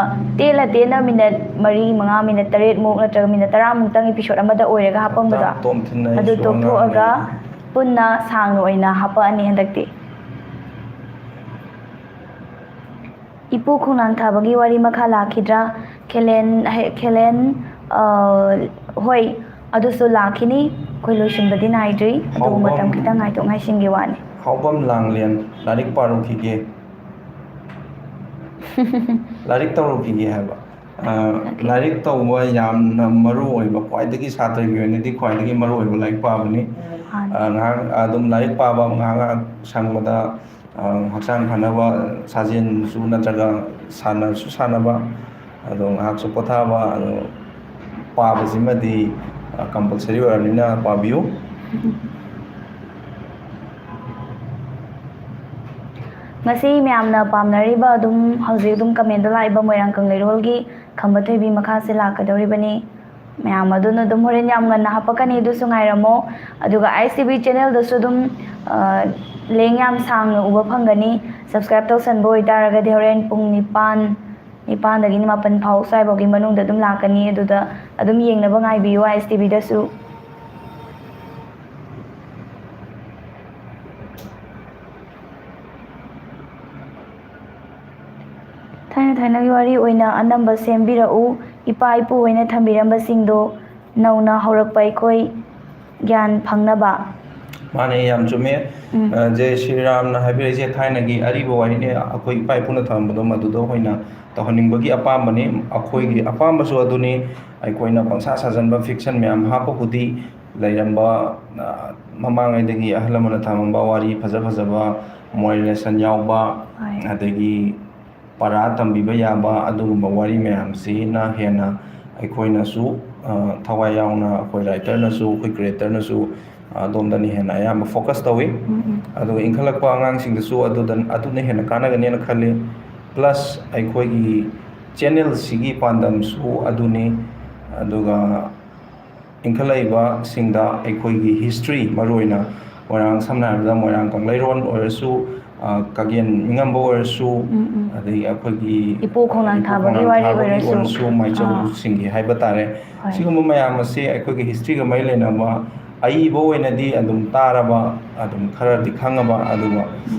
ꯇꯦꯜꯂ ꯇꯦꯟꯅ minute ꯃꯔꯤ, ꯃꯉꯥ, minute ꯇꯔꯦꯠꯃꯨꯛ ꯅꯠꯇ꯭ꯔꯒ minute ꯇꯔꯥꯃꯨꯛꯇꯪ episode ꯑꯃꯗ ꯑꯣꯏꯔꯒ ꯍꯥꯞꯄꯝꯕꯗꯣ, ꯇꯣꯝ ꯊꯤꯟꯅ ꯑꯗꯨ ꯑꯩꯁꯨ ꯇꯣꯛꯊꯣꯛꯑꯒ ꯑꯉꯥꯡꯅꯦ꯫ ꯄꯨꯟꯅ ꯁꯥꯡꯅ ꯑꯣꯏꯅ ꯍꯥꯞꯄꯛꯑꯅꯤ ꯍꯟꯗꯛꯇꯤ꯫ ꯏꯄꯨ ꯈꯣꯡꯅꯥꯡ ꯊꯥꯕꯒꯤ ꯋꯥꯔꯤ ꯃꯈꯥ ꯂꯥꯛꯈꯤꯗ꯭ꯔꯥ? ꯈꯦꯂꯦꯟ, ꯍꯦ-, ꯈꯦꯂꯦꯟ, ꯑ, ꯍꯣꯏ, ꯑꯗꯨꯁꯨ ꯂꯥꯛꯈꯤꯅꯤ꯫ ꯑꯩꯈꯣꯏ ꯂꯣꯏꯁꯤꯟꯕꯗꯤ ꯅꯥꯏꯗ꯭ꯔꯤ, ꯑꯗꯨꯕꯨ ꯍꯥꯎꯕꯝ-, ꯃꯇꯝ ꯈꯤꯇꯪ ꯉꯥꯏꯊꯣꯛ ꯉꯥꯏꯁꯤꯟꯒꯤ ꯋꯥꯅꯤ꯫ ꯍꯥꯎꯕꯝ ꯂꯥꯡꯂꯦꯟ, ꯂꯥꯏꯔꯤꯛ ꯄꯥꯔꯨꯈꯤꯒꯦ꯫ ꯂꯥꯏꯔꯤꯛ ꯇꯧꯔꯨꯈꯤꯒꯦ ꯍꯥꯏꯕ꯫ ꯑ, OK꯫ ꯂꯥꯏꯔꯤꯛ ꯇꯧꯕ ꯌꯥꯝꯅ ꯃꯔꯨ ꯑꯣꯏꯕ, ꯈ꯭ꯋꯥꯏꯗꯒꯤ ꯁꯥꯇ꯭ꯔꯒꯤ ꯑꯣꯏꯅꯗꯤ ꯈ꯭ꯋꯥꯏꯗꯒꯤ ꯃꯔꯨ ꯑꯣꯏꯕ ꯂꯥꯏꯔꯤꯛ ꯄꯥꯕꯅꯤ꯫ ꯃꯥꯅꯤ꯫ ꯑ, ꯉꯥꯏꯍꯥꯛ ꯑꯗꯨꯝ ꯂꯥꯏꯔꯤꯛ ꯄꯥꯕ, ꯉꯥꯏꯍꯥꯛ ꯉꯥꯏꯍꯥꯛ ꯁꯪꯕꯗ, ꯑ, ꯍꯛꯆꯥꯡ ꯐꯅꯕ, ꯁꯥꯖꯦꯜꯁꯨ ꯅꯠꯇ꯭ꯔꯒ ꯁꯥꯟꯅꯁꯨ ꯁꯥꯟꯅꯕ, ꯑꯗꯣ ꯉꯥꯏꯍꯥꯛꯁꯨ ꯄꯣꯊꯥꯕ, ꯑꯗꯣ ꯄꯥꯕꯁꯤꯃꯗꯤ, ꯑ, compulsory ꯑꯣꯏꯔꯕꯅꯤꯅ ꯄꯥꯕꯤꯌꯨ꯫ ꯉꯁꯤ ꯃꯌꯥꯝꯅ ꯄꯥꯝꯅꯔꯤꯕ, ꯑꯗꯨꯝ ꯍꯧꯖꯤꯛ ꯑꯗꯨꯝ comment ꯂꯥꯛꯏꯕ ꯃꯣꯏꯔꯥꯡ ꯀꯪꯂꯩꯔꯣꯜꯒꯤ ꯈꯝꯕ ꯊꯣꯏꯕꯤ ꯃꯈꯥꯁꯦ ꯂꯥꯛꯀꯗꯧꯔꯤꯕꯅꯤ꯫ ꯃꯌꯥꯝ ꯑꯗꯨꯅ ꯑꯗꯨꯝ ꯍꯣꯔꯦꯟ ꯌꯥꯝ ꯉꯟꯅ ꯍꯥꯞꯄꯛꯀꯅꯤ, ꯑꯗꯨꯁꯨ ꯉꯥꯏꯔꯝꯃꯣ꯫ ꯑꯗꯨꯒ ꯑꯥꯏ ꯑꯦꯁ ꯇꯤ ꯚꯤ channel ꯗꯁꯨ ꯑꯗꯨꯝ, ꯑ, link ꯌꯥꯝ ꯁꯥꯡꯅ ꯎꯕ ꯐꯪꯒꯅꯤ꯫ Subscribe ꯇꯧꯁꯟꯕ ꯑꯣꯏꯇꯥꯔꯒꯗꯤ ꯍꯣꯔꯦꯟ ꯄꯨꯡ ꯅꯤꯄꯥꯟ, ꯅꯤꯄꯥꯟꯗꯒꯤꯅ ꯃꯥꯄꯟ ꯐꯥꯎ ꯁ꯭ꯋꯥꯏꯐꯥꯎꯒꯤ ꯃꯅꯨꯡꯗ ꯑꯗꯨꯝ ꯂꯥꯛꯀꯅꯤ꯫ ꯑꯗꯨꯗ ꯑꯗꯨꯝ ꯌꯦꯡꯅꯕ ꯉꯥꯏꯕꯤꯌꯨ ꯑꯥꯏ ꯑꯦꯁ ꯇꯤ ꯚꯤ ꯗꯁꯨ꯫ ꯊꯥꯏꯅ ꯊꯥꯏꯅꯒꯤ ꯋꯥꯔꯤ ꯑꯣꯏꯅ ꯑꯅꯝꯕ ꯁꯦꯝꯕꯤꯔꯛꯎ, ꯏꯄꯥ ꯏꯄꯨ ꯍꯣꯏꯅ ꯊꯝꯕꯤꯔꯝꯕꯁꯤꯡꯗꯣ ꯅꯧꯅ ꯍꯧꯔꯛꯄ ꯑꯩꯈꯣꯏ ꯒ꯭ꯌꯥꯟ ꯐꯪꯅꯕ꯫ ꯃꯥꯅꯦ, ꯌꯥꯝ ꯆꯨꯝꯃꯦ꯫ ꯎꯝ꯫ ꯑ, ꯖꯦ ꯁ꯭ꯔꯤꯔꯥꯝꯅ ꯍꯥꯏꯕꯤꯔꯛꯏꯁꯦ ꯊꯥꯏꯅꯒꯤ ꯑꯔꯤꯕ ꯋꯥꯔꯤꯅꯦ, ꯑꯩꯈꯣꯏ ꯏꯄꯥ ꯏꯄꯨꯅ ꯊꯝꯕꯗꯣ ꯃꯗꯨꯗ ꯑꯩꯈꯣꯏꯅ ꯇꯧꯍꯟꯅꯤꯡꯕꯒꯤ ꯑꯄꯥꯝꯕꯅꯤ꯫ ꯑꯩꯈꯣꯏꯒꯤ ꯎꯝ꯫ ꯑꯄꯥꯝꯕꯁꯨ ꯑꯗꯨꯅꯤ, ꯑꯩꯈꯣꯏꯅ ꯄꯪꯁꯥ ꯁꯥꯖꯟꯕ fiction ꯃꯌꯥꯝ ꯍꯥꯞꯄꯕꯨꯗꯤ ꯂꯩꯔꯝꯕ, ꯑ, ꯃꯃꯥꯡꯉꯩꯗꯒꯤ ꯑꯍꯜ ꯂꯃꯟꯅ ꯊꯝꯃꯝꯕ ꯋꯥꯔꯤ ꯐꯖ ꯐꯖꯕ, moral lesson ꯌꯥꯎꯕ, ꯍꯣꯏ꯫ ꯑꯗꯒꯤ ꯄꯔꯥ ꯇꯝꯕꯤꯕ ꯌꯥꯕ ꯑꯗꯨꯒꯨꯝꯕ ꯋꯥꯔꯤ ꯃꯌꯥꯝꯁꯤꯅ ꯍꯦꯟꯅ ꯑꯩꯈꯣꯏꯅꯁꯨ, ꯑ, ꯊꯋꯥꯏ ꯌꯥꯎꯅ, ꯑꯩꯈꯣꯏ ꯔꯥꯏꯇꯔꯅꯁꯨ, ꯑꯩꯈꯣꯏ ꯀ꯭ꯔꯤꯌꯦꯇꯔꯅꯁꯨ, ꯑ, ꯑꯗꯣꯝꯗꯅ ꯍꯦꯟꯅ ꯑꯌꯥꯝꯕ ꯐꯣꯀꯁ ꯇꯧꯏ꯫ ꯑꯗꯨꯒ ꯏꯟꯈꯠꯂꯛꯄ ꯑꯉꯥꯡꯁꯤꯡꯗꯁꯨ ꯑꯗꯨꯗ, ꯑꯗꯨꯅ ꯍꯦꯟꯅ ꯀꯥꯟꯅꯒꯅꯦꯅ ꯈꯜꯂꯤ꯫ ꯄ꯭ꯂꯁ ꯑꯩꯈꯣꯏꯒꯤ ꯆꯦꯅꯦꯜꯁꯤꯒꯤ ꯄꯥꯟꯗꯝꯁꯨ ꯑꯗꯨꯅꯤ꯫ ꯑꯗꯨꯒ ꯏꯟꯈꯠꯂꯛꯏꯕꯁꯤꯡꯗ ꯑꯩꯈꯣꯏꯒꯤ ꯍꯤꯁꯇ꯭ꯔꯤ, ꯃꯔꯨꯑꯣꯏꯅ ꯃꯣꯏꯔꯥꯡ, ꯁꯝꯅ ꯍꯥꯏꯔꯕꯗ ꯃꯣꯏꯔꯥꯡ ꯀꯪꯂꯩꯔꯣꯟ ꯑꯣꯏꯔꯁꯨ, ꯑ, ꯀꯒꯦꯟ ꯃꯤꯉꯝꯕ ꯑꯣꯏꯔꯁꯨ, ꯑꯗꯒꯤ ꯑꯩꯈꯣꯏꯒꯤ ꯏꯄꯨ ꯈꯣꯡꯅꯥꯡ ꯏꯄꯨ ꯊꯥꯕꯒꯤ ꯈꯣꯡꯅꯥꯡ ꯋꯥꯔꯤ ꯊꯥꯕꯒꯤ ꯑꯣꯏꯔꯁꯨ, ꯑꯣꯏꯔꯁꯨ, ꯑꯥ꯫ ꯃꯥꯏꯆꯧꯁꯤꯡꯒꯤ ꯍꯥꯏꯕ ꯇꯥꯔꯦ꯫ ꯍꯣꯏ꯫ ꯁꯤꯒꯨꯝꯕ ꯃꯌꯥꯝ ꯑꯁꯤ ꯑꯩꯈꯣꯏꯒꯤ ꯍꯤꯁꯇ꯭ꯔꯤꯒ ꯃꯔꯤ ꯂꯩꯅꯕ, ꯑꯏꯕ ꯑꯣꯏꯅꯗꯤ ꯑꯗꯨꯝ ꯇꯥꯔꯕ, ꯑꯗꯨꯝ ꯈꯔꯗꯤ ꯈꯪꯉꯕ, ꯑꯗꯨꯒ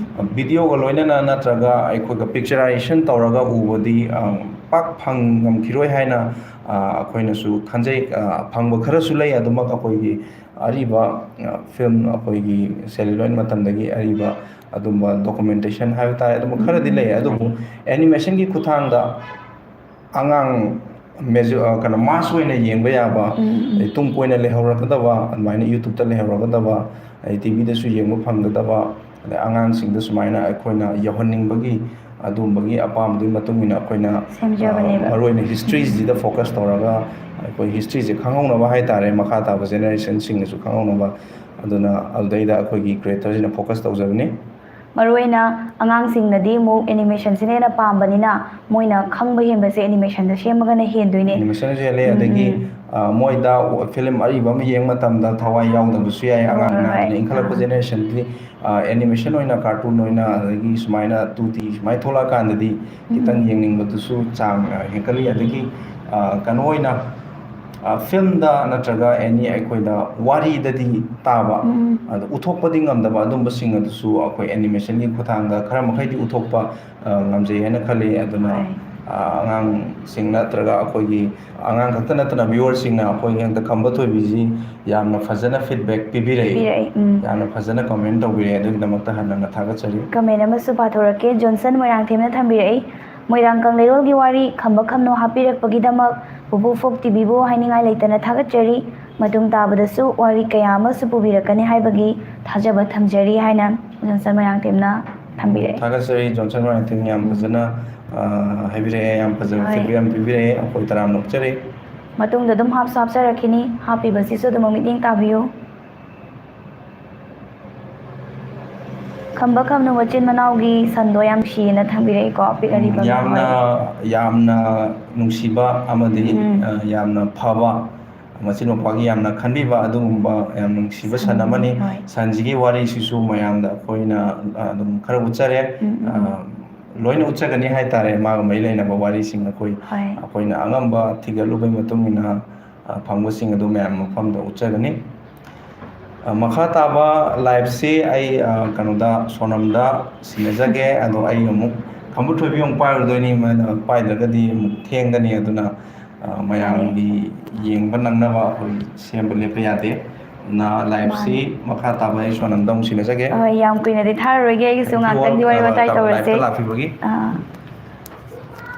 ꯚꯤꯗꯤꯑꯣꯒ ꯂꯣꯏꯅꯅ ꯅꯠꯇ꯭ꯔꯒ ꯑꯩꯈꯣꯏꯒ ꯄꯤꯛꯆꯔꯥꯏꯖꯦꯁꯟ ꯇꯧꯔꯒ ꯎꯕꯗꯤ, ꯑ, ꯄꯥꯛ ꯐꯪꯉꯝꯈꯤꯔꯣꯏ ꯍꯥꯏꯅ, ꯑ, ꯑꯩꯈꯣꯏꯅꯁꯨ ꯈꯟꯖꯩ꯫ ꯑ, ꯐꯪꯕ ꯈꯔꯁꯨ ꯂꯩ꯫ ꯑꯗꯨꯃꯛ ꯑꯩꯈꯣꯏꯒꯤ ꯑꯔꯤꯕ, ꯑ, ꯐꯤꯂꯝ, ꯑꯩꯈꯣꯏꯒꯤ ꯁꯦꯂꯨꯂꯣꯏꯗ ꯃꯇꯝꯗꯒꯤ ꯑꯔꯤꯕ ꯑꯗꯨꯝꯕ ꯗꯣꯀꯨꯃꯦꯟꯇꯦꯁꯟ ꯍꯥꯏꯕ ꯇꯥꯔꯦ, ꯑꯗꯨꯝꯕ ꯈꯔꯗꯤ ꯂꯩ꯫ ꯑꯗꯨꯕꯨ ꯑꯦꯅꯤꯃꯦꯁꯟꯒꯤ ꯈꯨꯠꯊꯥꯡꯗ ꯑꯉꯥꯡ ꯃꯦꯖꯨ-, ꯑ, ꯀꯩꯅꯣ, ꯃꯥꯁ ꯑꯣꯏꯅ ꯌꯦꯡꯕ ꯌꯥꯕ, ꯑꯗꯩ ꯇꯨꯡ ꯀꯣꯏꯅ ꯂꯩꯍꯧꯔꯒꯗꯕ, ꯑꯗꯨꯃꯥꯏꯅ ꯌꯨꯇ꯭ꯌꯨꯕꯇ ꯂꯩꯍꯧꯔꯒꯗꯕ, ꯑꯗꯩ ꯇꯤꯚꯤꯗꯁꯨ ꯌꯦꯡꯕ ꯐꯪꯒꯗꯕ, ꯑꯗꯩ ꯑꯉꯥꯡꯁꯤꯡꯗ ꯁꯨꯃꯥꯏꯅ ꯑꯩꯈꯣꯏꯅ ꯌꯧꯍꯟꯅꯤꯡꯕꯒꯤ ꯑꯗꯨꯒꯨꯝꯕꯒꯤ ꯑꯄꯥꯝꯕꯗꯨꯒꯤ ꯃꯇꯨꯡ ꯏꯟꯅ ꯑꯩꯈꯣꯏꯅ, ꯁꯦꯝꯖꯕꯅꯦꯕ꯫ ꯑ, ꯃꯔꯨꯑꯣꯏꯅ ꯍꯤꯁꯇ꯭ꯔꯤꯁꯤꯗ ꯐꯣꯀꯁ ꯇꯧꯔꯒ ꯑꯩꯈꯣꯏ ꯍꯤꯁꯇ꯭ꯔꯤꯁꯦ ꯈꯪꯍꯧꯅꯕ ꯍꯥꯏ ꯇꯥꯔꯦ, ꯃꯈꯥ ꯇꯥꯕ ꯖꯦꯅꯦꯔꯦꯁꯟꯁꯤꯡꯅꯁꯨ ꯈꯪꯍꯧꯅꯕ꯫ ꯑꯗꯨꯅ ꯑꯗꯨꯗꯩꯗ ꯑꯩꯈꯣꯏꯒꯤ ꯀ꯭ꯔꯤꯌꯦꯇꯔꯁꯤꯅ ꯐꯣꯀꯁ ꯇꯧꯖꯕꯅꯤ꯫ ꯃꯔꯨꯑꯣꯏꯅ ꯑꯉꯥꯡꯁꯤꯡꯅꯗꯤ ꯑꯃꯨꯛ ꯑꯦꯅꯤꯃꯦꯁꯟꯁꯤꯅ ꯍꯦꯟꯅ ꯄꯥꯝꯕꯅꯤꯅ, ꯃꯣꯏꯅ ꯈꯪꯕ ꯍꯦꯟꯕꯁꯦ ꯑꯦꯅꯤꯃꯦꯁꯟꯗ ꯁꯦꯝꯃꯒꯅ ꯍꯦꯟꯗꯣꯏꯅꯦ꯫ ꯑꯦꯅꯤꯃꯦꯁꯟꯁꯨ ꯍꯦꯜꯂꯦ, ꯎꯝ, ꯑꯗꯒꯤ, ꯎꯝ꯫ ꯑ, ꯃꯣꯏꯗ ꯐꯤꯂꯝ ꯑꯔꯤꯕ ꯑꯃ ꯌꯦꯡꯕ ꯃꯇꯝꯗ ꯊꯋꯥꯏ ꯌꯥꯎꯗꯕꯁꯨ ꯌꯥꯏ꯫ ꯍꯣꯏ, ꯑꯉꯥꯡꯅ, ꯍꯣꯏ, ꯍꯣꯏ꯫ ꯑꯗꯨꯅ ꯏꯟꯈꯠꯂꯛꯄ ꯑꯥ꯫ ꯖꯦꯅꯦꯔꯦꯁꯟꯗꯤ, ꯑ, ꯑꯦꯅꯤꯃꯦꯁꯟ ꯑꯣꯏꯅ, ꯀꯥꯔꯇꯨꯟ ꯑꯣꯏꯅ, ꯑꯗꯒꯤ ꯁꯨꯃꯥꯏꯅ ꯇꯨ ꯗꯤ ꯁꯨꯃꯥꯏꯅ ꯊꯣꯛꯂꯛꯑꯀꯥꯟꯗꯗꯤ ꯎꯝ꯫ ꯈꯤꯇꯪ ꯌꯦꯡꯅꯤꯡꯕꯗꯨꯁꯨ ꯆꯥꯡ, ꯑ, ꯍꯦꯟꯒꯠꯂꯤ꯫ ꯑꯗꯒꯤ, ꯑ, ꯀꯩꯅꯣ ꯑꯣꯏꯅ, ꯑ, ꯐꯤꯂꯝꯗ ꯅꯠꯇ꯭ꯔꯒ ꯑꯦꯅꯤ ꯑꯩꯈꯣꯏꯗ ꯋꯥꯔꯤꯗꯗꯤ ꯇꯥꯕ, ꯎꯝ꯫ ꯑꯗ ꯎꯠꯊꯣꯛꯄꯗꯤ ꯉꯝꯗꯕ ꯑꯗꯨꯝꯕꯁꯤꯡ ꯑꯗꯨꯁꯨ ꯑꯩꯈꯣꯏ ꯑꯦꯅꯤꯃꯦꯁꯟꯒꯤ ꯈꯨꯠꯊꯥꯡꯗ ꯈꯔ ꯃꯈꯩꯗꯤ ꯎꯠꯊꯣꯛꯄ, ꯑ, ꯉꯝꯖꯩ ꯍꯥꯏꯅ ꯈꯜꯂꯤ꯫ ꯑꯗꯨꯅ, ꯍꯣꯏ꯫ ꯑ, ꯑꯉꯥꯡꯁꯤꯡ ꯅꯠꯇ꯭ꯔꯒ ꯑꯩꯈꯣꯏꯒꯤ ꯑꯉꯥꯡ ꯈꯛꯇ ꯅꯠꯇꯅ ꯚ꯭ꯌꯨꯋꯔꯁꯤꯡꯅ ꯑꯩꯈꯣꯏꯒꯤ ꯍꯟꯗꯛ ꯈꯝꯕ ꯊꯣꯏꯕꯤꯁꯤ ꯌꯥꯝꯅ ꯐꯖꯅ ꯐꯤꯗꯕꯦꯛ ꯄꯤꯕꯤꯔꯛꯏ꯫ ꯄꯤꯔꯛꯏ, ꯎꯝ꯫ ꯌꯥꯝꯅ ꯐꯖꯅ ꯀꯃꯦꯟ ꯇꯧꯕꯤꯔꯛꯏ꯫ ꯑꯗꯨꯒꯤꯗꯃꯛꯇ ꯍꯟꯅ ꯍꯟꯅ ꯊꯥꯒꯠꯆꯔꯤ꯫ ꯀꯃꯦꯟ ꯑꯃꯁꯨ ꯄꯥꯊꯣꯔꯛꯀꯦ꯫ ꯖꯣꯟꯁꯟ ꯃꯣꯏꯔꯥꯡꯊꯦꯝꯅ ꯊꯝꯕꯤꯔꯛꯏ, "ꯃꯣꯏꯔꯥꯡ ꯀꯪꯂꯩꯔꯣꯜꯒꯤ ꯋꯥꯔꯤ ꯈꯝꯕ ꯈꯝꯅꯣ ꯍꯥꯞꯄꯤꯔꯛꯄꯒꯤꯗꯃꯛ ꯄꯨꯄꯨ ꯐꯣꯛ ꯇꯤꯚꯤꯕꯨ ꯍꯥꯏꯅꯤꯡꯉꯥꯏ ꯂꯩꯇꯅ ꯊꯥꯒꯠꯆꯔꯤ꯫ ꯃꯇꯨꯡ ꯇꯥꯕꯗꯁꯨ ꯋꯥꯔꯤ ꯀꯌꯥ ꯑꯃꯁꯨ ꯄꯨꯕꯤꯔꯛꯀꯅꯤ ꯍꯥꯏꯕꯒꯤ ꯊꯥꯖꯕ ꯊꯝꯖꯔꯤ" ꯍꯥꯏꯅ ꯖꯣꯟꯁꯟ ꯃꯣꯏꯔꯥꯡꯊꯦꯝꯅ ꯊꯝꯕꯤꯔꯛꯏ꯫ ꯊꯥꯒꯠꯆꯔꯤ ꯖꯣꯟꯁꯟ ꯃꯣꯏꯔꯥꯡꯊꯦꯝ, ꯌꯥꯝ ꯎꯝ꯫ ꯐꯖꯅ ꯑ, ꯍꯥꯏꯕꯤꯔꯛꯑꯦ, ꯌꯥꯝ ꯐꯖꯕ ꯍꯣꯏ꯫ ꯐꯤꯗꯕꯦꯛ ꯌꯥꯝ ꯄꯤꯕꯤꯔꯛꯑꯦ, ꯑꯩꯈꯣꯏ ꯇꯔꯥꯝꯅ ꯑꯣꯛꯆꯔꯤ꯫ ꯃꯇꯨꯡꯗ ꯑꯗꯨꯝ ꯍꯥꯞꯁꯨ ꯍꯥꯞꯆꯔꯛꯈꯤꯅꯤ, ꯍꯥꯞꯄꯤꯕꯁꯤꯁꯨ ꯑꯗꯨꯝ ꯃꯤꯠꯌꯦꯡ ꯇꯥꯕꯤꯌꯨ꯫ ꯈꯝꯕ ꯈꯝꯅꯨ ꯃꯆꯤꯟ ꯃꯅꯥꯎꯒꯤ ꯁꯟꯗꯣ ꯌꯥꯝ ꯅꯨꯡꯁꯤꯌꯦꯅ ꯊꯝꯕꯤꯔꯛꯏꯀꯣ, ꯄꯤꯛ ꯑꯔꯤꯕ ꯌꯥꯝꯅ ꯍꯣꯏ꯫ ꯌꯥꯝꯅ ꯅꯨꯡꯁꯤꯕ ꯑꯃꯗꯤ ꯎꯝ꯫ ꯑ, ꯌꯥꯝꯅ ꯐꯕ, ꯃꯆꯤꯟ ꯃꯧꯄ꯭ꯋꯥꯒꯤ ꯌꯥꯝꯅ ꯈꯟꯕꯤꯕ ꯑꯗꯨꯒꯨꯝꯕ ꯌꯥꯝ ꯅꯨꯡꯁꯤꯕ ꯁꯟ ꯁꯟ, ꯑꯃꯅꯤ꯫ ꯍꯣꯏ꯫ ꯁꯟꯁꯤꯒꯤ ꯋꯥꯔꯤꯁꯤꯁꯨ ꯃꯌꯥꯝꯗ ꯑꯩꯈꯣꯏꯅ, ꯑ, ꯑꯗꯨꯝ ꯈꯔ ꯎꯠꯆꯔꯦ꯫ ꯎꯝ, ꯎꯝ꯫ ꯑ, ꯂꯣꯏꯅ ꯎꯠꯆꯒꯅꯤ ꯍꯥꯏꯇꯥꯔꯦ, ꯃꯥꯒ ꯃꯔꯤ ꯂꯩꯅꯕ ꯋꯥꯔꯤꯁꯤꯡ ꯑꯩꯈꯣꯏ, ꯍꯣꯏ꯫ ꯑꯩꯈꯣꯏꯅ ꯑꯉꯝꯕ ꯊꯤꯒꯠꯂꯨꯕꯒꯤ ꯃꯇꯨꯡ ꯏꯟꯅ, ꯑ, ꯐꯪꯕꯁꯤꯡ ꯑꯗꯨ ꯃꯌꯥꯝ ꯃꯐꯝꯗ ꯎꯠꯆꯒꯅꯤ꯫ ꯑ, ꯃꯈꯥ ꯇꯥꯕ liveꯁꯤ ꯑꯩ, ꯑ, ꯀꯩꯅꯣꯗ, ꯁꯣꯅꯝꯗ ꯁꯤꯟꯅꯖꯒꯦ꯫ ꯑꯗꯣ ꯑꯩ ꯑꯃꯨꯛ ꯈꯝꯕ ꯊꯣꯏꯕꯤ ꯑꯃꯨꯛ ꯄꯥꯏꯔꯨꯗꯣꯏꯅꯤ, ꯃꯥꯅ ꯄꯥꯏꯗ꯭ꯔꯒꯗꯤ ꯑꯃꯨꯛ ꯊꯦꯡꯒꯅꯤ꯫ ꯑꯗꯨꯅ, ꯑ, ꯃꯌꯥꯝꯒꯤ ꯌꯦꯡꯕ ꯅꯪꯅꯕ ꯑꯩꯈꯣꯏ ꯁꯦꯝꯕ ꯂꯦꯞꯄ ꯌꯥꯗꯦ꯫ ꯑꯗꯨꯅ liveꯁꯤ ꯃꯥꯅꯦ꯫ ꯃꯈꯥ ꯇꯥꯕ ꯑꯩ ꯁꯣꯅꯝꯗ ꯑꯃꯨꯛ ꯁꯤꯟꯅꯖꯒꯦ꯫ ꯑ, ꯌꯥꯝ ꯀꯨꯏꯅꯗꯤ ꯊꯥꯔꯔꯣꯏꯒꯦ, ꯑꯩꯒꯤꯁꯨ Thank you all, ꯉꯥꯛꯇꯪꯗꯤ ꯋꯥꯔꯤ ꯑ, ꯋꯥꯇꯥꯏ liveꯇ ꯇꯧꯔꯁꯦ꯫ ꯂꯥꯛꯄꯤꯕꯒꯤ꯫ ꯑ,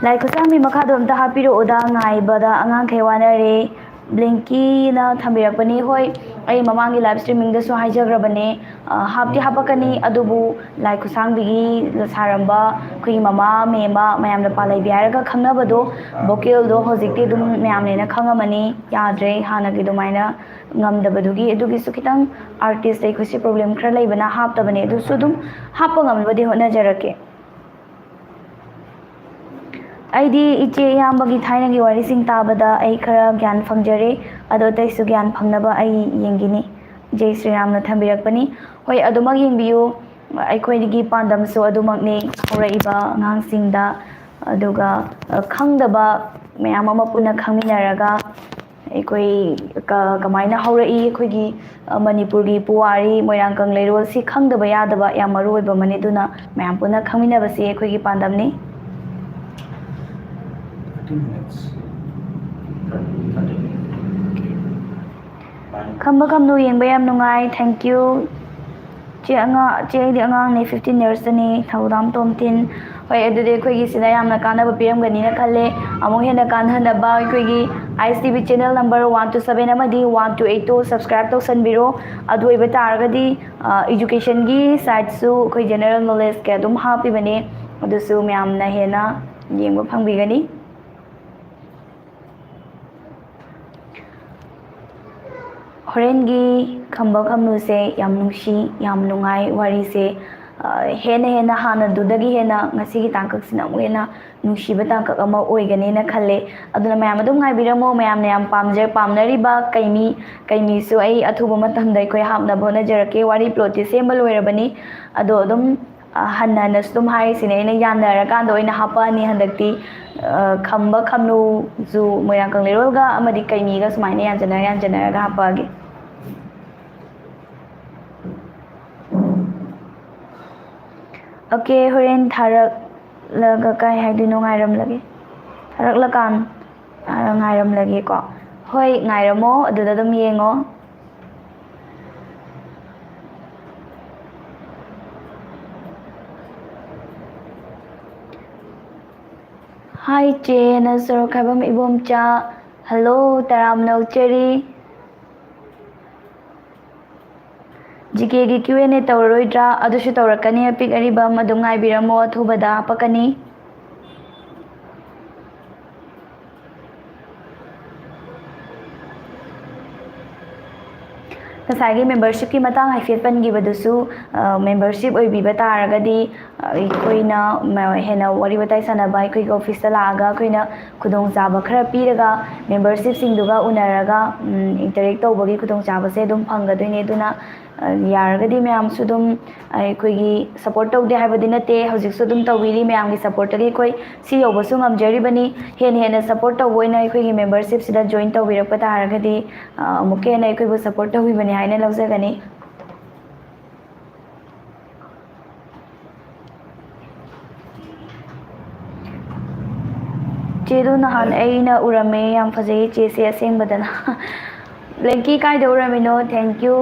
ꯂꯥꯏ ꯈꯨꯠꯁꯥꯡꯕꯤ ꯃꯈꯥꯗꯣ ꯑꯝꯇ ꯍꯥꯞꯄꯤꯔꯛꯑꯣꯗ, ꯉꯥꯏꯕꯗ ꯑꯉꯥꯡꯈꯩ ꯋꯥꯅꯔꯦ꯫ ꯕ꯭ꯂꯦꯡꯀꯤꯅ ꯊꯝꯕꯤꯔꯛꯄꯅꯤ꯫ ꯍꯣꯏ, ꯑꯩ ꯃꯃꯥꯡꯒꯤ live streamingꯗꯁꯨ ꯍꯥꯏꯖꯈ꯭ꯔꯕꯅꯦ, ꯑ, ꯍꯥꯞꯇꯤ ꯍꯥꯞꯄꯛꯀꯅꯤ, ꯑꯗꯨꯕꯨ ꯂꯥꯏ ꯈꯨꯠꯁꯥꯡꯕꯤꯒꯤ ꯁꯥꯔꯝꯕ ꯑꯩꯈꯣꯏꯒꯤ ꯃꯃꯥ ꯃꯦꯝꯃ ꯃꯌꯥꯝꯅ ꯄꯥꯜꯂꯩꯕꯤ ꯍꯥꯏꯔꯒ ꯈꯪꯅꯕꯗꯣ vocalꯗꯣ ꯍꯧꯖꯤꯛꯇꯤ ꯑꯗꯨꯝ ꯃꯌꯥꯝꯅ ꯈꯪꯉꯝꯃꯅꯤ꯫ ꯌꯥꯗ꯭ꯔꯦ ꯍꯥꯟꯅꯒꯤ ꯑꯗꯨꯃꯥꯏꯅ ꯉꯝꯗꯕꯗꯨꯒꯤ꯫ ꯑꯗꯨꯒꯤꯁꯨ ꯈꯤꯇꯪ artist ꯑꯩꯈꯣꯏꯁꯦ problem ꯈꯔ ꯂꯩꯕꯅ ꯍꯥꯞꯇꯕꯅꯦ, ꯑꯗꯨꯁꯨ ꯑꯗꯨꯝ ꯍꯥꯞꯄ ꯉꯝꯅꯕꯗꯤ ꯍꯣꯠꯅꯖꯔꯛꯀꯦ꯫ ꯑꯩꯗꯤ ꯏꯆꯦ ꯏꯌꯥꯝꯕꯒꯤ ꯊꯥꯏꯅꯒꯤ ꯋꯥꯔꯤꯁꯤꯡ ꯇꯥꯕꯗ ꯑꯩ ꯈꯔ ꯒ꯭ꯌꯥꯟ ꯐꯪꯖꯔꯦ, ꯑꯗꯣ ꯑꯇꯩꯁꯨ ꯒ꯭ꯌꯥꯟ ꯐꯪꯅꯕ ꯑꯩ ꯌꯦꯡꯈꯤꯅꯤ꯫ ꯖꯩ ꯁ꯭ꯔꯤꯔꯥꯝꯅ ꯊꯝꯕꯤꯔꯛꯄꯅꯤ꯫ ꯍꯣꯏ, ꯑꯗꯨꯃꯛ ꯌꯦꯡꯕꯤꯌꯨ꯫ ꯑꯩꯈꯣꯏꯒꯤ ꯄꯥꯟꯗꯝꯁꯨ ꯑꯗꯨꯃꯛꯅꯤ, ꯍꯧꯔꯛꯏꯕ ꯑꯉꯥꯡꯁꯤꯡꯗ, ꯑꯗꯨꯒ, ꯑ, ꯈꯪꯗꯕ ꯃꯌꯥꯝ ꯑꯃ ꯄꯨꯟꯅ ꯈꯪꯃꯤꯟꯅꯔꯒ, ꯑꯩꯈꯣꯏ ꯀ-, ꯀꯃꯥꯏꯅ ꯍꯧꯔꯛꯏ, ꯑꯩꯈꯣꯏꯒꯤ, ꯑ, ꯃꯅꯤꯄꯨꯔꯒꯤ ꯄꯨꯋꯥꯔꯤ, ꯃꯣꯏꯔꯥꯡ ꯀꯪꯂꯩꯔꯣꯜ, ꯁꯤ ꯈꯪꯗꯕ ꯌꯥꯗꯕ ꯌꯥꯝ ꯃꯔꯨ ꯑꯣꯏꯕ ꯑꯃꯅꯤ꯫ ꯑꯗꯨꯅ ꯃꯌꯥꯝ ꯄꯨꯟꯅ ꯈꯪꯃꯤꯟꯅꯕꯁꯤ ꯑꯩꯈꯣꯏꯒꯤ ꯄꯥꯟꯗꯝꯅꯤ꯫ Thirty minutes. Thirty minutes. ꯈꯝꯕ ꯈꯝꯅꯨ ꯌꯦꯡꯕ ꯌꯥꯝ ꯅꯨꯡꯉꯥꯏ, thank you꯫ ꯆꯦ ꯑꯉꯥ-, ꯆꯦ ꯑꯩꯗꯤ ꯑꯉꯥꯡꯅꯦ, fifteen yearsꯇꯅꯤ, ꯊꯧꯗꯥꯝ ꯇꯣꯝꯊꯤꯟ꯫ ꯍꯣꯏ, ꯑꯗꯨꯗꯤ ꯑꯩꯈꯣꯏꯒꯤꯁꯤꯅ ꯌꯥꯝꯅ ꯀꯥꯟꯅꯕ ꯄꯤꯔꯝꯒꯅꯤꯅ ꯈꯜꯂꯦ꯫ ꯑꯃꯨꯛ ꯍꯦꯟꯅ ꯀꯥꯟꯅꯅꯕ ꯑꯩꯈꯣꯏꯒꯤ I S T V channel number one two seven ꯑꯃꯗꯤ one two eight two subscribe ꯇꯧꯁꯟꯕꯤꯔꯣ꯫ ꯑꯗꯨ ꯑꯣꯏꯕ ꯇꯥꯔꯒꯗꯤ, ꯑ, educationꯒꯤ sideꯁꯨ ꯑꯩꯈꯣꯏ general knowledgeꯀꯤ ꯑꯗꯨꯝ ꯍꯥꯞꯄꯤꯕꯅꯦ꯫ ꯑꯗꯨꯁꯨ ꯃꯌꯥꯝꯅ ꯍꯦꯟꯅ ꯌꯦꯡꯕ ꯐꯪꯕꯤꯒꯅꯤ꯫ ꯍꯣꯔꯦꯟꯒꯤ ꯈꯝꯕ ꯈꯝꯅꯨꯁꯦ ꯌꯥꯝ ꯅꯨꯡꯁꯤ, ꯌꯥꯝ ꯅꯨꯡꯉꯥꯏ ꯋꯥꯔꯤꯁꯦ꯫ ꯑ, ꯍꯦꯟꯅ ꯍꯦꯟꯅ ꯍꯥꯟꯅꯗꯨꯗꯒꯤ ꯍꯦꯟꯅ ꯉꯁꯤꯒꯤ ꯇꯥꯡꯀꯛꯁꯤꯅ ꯑꯃꯨꯛ ꯍꯦꯟꯅ ꯅꯨꯡꯁꯤꯕ ꯇꯥꯡꯀꯛ ꯑꯃ ꯑꯣꯏꯒꯅꯦꯅ ꯈꯜꯂꯦ꯫ ꯑꯗꯨꯅ ꯃꯌꯥꯝ ꯑꯗꯨꯝ ꯉꯥꯏꯕꯤꯔꯝꯃꯣ, ꯃꯌꯥꯝꯅ ꯌꯥꯝ ꯄꯥꯝꯖ-, ꯄꯥꯝꯅꯔꯤꯕ ꯀꯩꯃꯤ, ꯀꯩꯃꯤꯁꯨ ꯑꯩ ꯑꯊꯨꯕ ꯃꯇꯝꯗ ꯑꯩꯈꯣꯏ ꯍꯥꯞꯅꯕ ꯍꯣꯠꯅꯖꯔꯛꯀꯦ꯫ ꯋꯥꯔꯤ plot ꯁꯦ ꯁꯦꯝꯕ ꯂꯣꯏꯔꯕꯅꯤ꯫ ꯑꯗꯣ ꯑꯗꯨꯝ, ꯑ, ꯍꯟꯅ ꯍꯟꯅꯁꯨ ꯑꯗꯨꯝ ꯍꯥꯏꯔꯤꯁꯤꯅꯦ, ꯑꯩꯅ ꯌꯥꯅꯔꯀꯥꯟꯗ ꯑꯣꯏꯅ ꯍꯥꯞꯄꯛꯑꯅꯤ ꯍꯟꯗꯛꯇꯤ꯫ ꯑ, ꯈꯝꯕ ꯈꯝꯅꯨꯁꯨ ꯃꯣꯏꯔꯥꯡ ꯀꯪꯂꯩꯔꯣꯜꯒ ꯑꯃꯗꯤ ꯀꯩꯃꯤꯒ ꯁꯨꯃꯥꯏꯅ ꯌꯥꯟꯁꯤꯟꯅꯔ ꯌꯥꯟꯁꯤꯟꯅꯔꯒ ꯍꯥꯞꯄꯛꯑꯒꯦ꯫ OK, ꯍꯣꯔꯦꯟ ꯊꯥꯔꯛꯂꯒ ꯀꯥꯏ ꯍꯥꯏꯗꯣꯏꯅꯣ ꯉꯥꯏꯔꯝꯂꯒꯦ꯫ ꯊꯥꯔꯛꯂꯀꯥꯟ, ꯑ, ꯉꯥꯏꯔꯝꯂꯒꯦꯀꯣ꯫ ꯍꯣꯏ, ꯉꯥꯏꯔꯝꯃꯣ, ꯑꯗꯨꯗ ꯑꯗꯨꯝ ꯌꯦꯡꯉꯣ꯫ Hi ꯆꯦ, ꯅ ꯁꯣꯔꯣꯛꯈꯥꯏꯕꯝ ꯏꯕꯣꯝꯆꯥ꯫ Hello, ꯇꯔꯥꯝꯅ ꯑꯣꯛꯆꯔꯤ꯫ GK ꯒꯤ Q and A ꯇꯧꯔꯔꯣꯏꯗ꯭ꯔꯥ? ꯑꯗꯨꯁꯨ ꯇꯧꯔꯛꯀꯅꯤ, ꯑꯄꯤꯛ ꯑꯔꯤꯕꯝ ꯑꯗꯨꯝ ꯉꯥꯏꯕꯤꯔꯝꯃꯣ, ꯑꯊꯨꯕꯗ ꯍꯥꯄꯛꯀꯅꯤ꯫ ꯉꯁꯥꯏꯒꯤ membership ꯀꯤ ꯃꯇꯥꯡ ꯍꯥꯏꯐꯦꯠ ꯄꯟꯈꯤꯕꯗꯨꯁꯨ, ꯑ, membership ꯑꯣꯏꯕꯤꯕ ꯇꯥꯔꯒꯗꯤ, ꯑ, ꯑꯩꯈꯣꯏꯅ ꯃ-, ꯍꯦꯟꯅ ꯋꯥꯔꯤ ꯋꯥꯇꯥꯏ ꯁꯥꯟꯅꯕ, ꯑꯩꯈꯣꯏꯒꯤ office ꯇ ꯂꯥꯛꯑꯒ ꯑꯩꯈꯣꯏꯅ ꯈꯨꯗꯣꯡꯆꯥꯕ ꯈꯔ ꯄꯤꯔꯒ membership ꯁꯤꯡꯗꯨꯒ ꯎꯅꯔꯒ, ꯎꯝ, interact ꯇꯧꯕꯒꯤ ꯈꯨꯗꯣꯡꯆꯥꯕꯁꯦ ꯑꯗꯨꯝ ꯐꯪꯒꯗꯣꯏꯅꯦ꯫ ꯑꯗꯨꯅ, ꯑ, ꯌꯥꯔꯒꯗꯤ ꯃꯌꯥꯝꯁꯨ ꯑꯗꯨꯝ, ꯑ, ꯑꯩꯈꯣꯏꯒꯤ support ꯇꯧꯗꯦ ꯍꯥꯏꯕꯗꯤ ꯅꯠꯇꯦ, ꯍꯧꯖꯤꯛꯁꯨ ꯑꯗꯨꯝ ꯇꯧꯕꯤꯔꯤ꯫ ꯃꯌꯥꯝꯒꯤ support ꯇꯒꯤ ꯑꯩꯈꯣꯏ ꯁꯤ ꯌꯧꯕꯁꯨ ꯉꯝꯖꯔꯤꯕꯅꯤ꯫ ꯍꯦꯟꯅ ꯍꯦꯟꯅ support ꯇꯧꯕ ꯑꯣꯏꯅ ꯑꯩꯈꯣꯏꯒꯤ membership ꯁꯤꯗ join ꯇꯧꯕꯤꯔꯛꯄ ꯇꯥꯔꯒꯗꯤ, ꯑ, ꯑꯃꯨꯛꯀ ꯍꯦꯟꯅ ꯑꯩꯈꯣꯏꯕꯨ support ꯇꯧꯕꯤꯕꯅꯤ ꯍꯥꯏꯅ ꯂꯧꯖꯒꯅꯤ꯫ ꯆꯦꯗꯣ ꯅꯍꯥꯟ ꯑꯩꯅ ꯎꯔꯝꯃꯦ, ꯌꯥꯝ ꯐꯖꯩ ꯆꯦꯁꯦ ꯑꯁꯦꯡꯕꯗꯅ꯫ ꯂꯦꯡꯀꯤ, ꯀꯥꯏꯗ ꯎꯔꯝꯃꯤꯅꯣ? Thank you꯫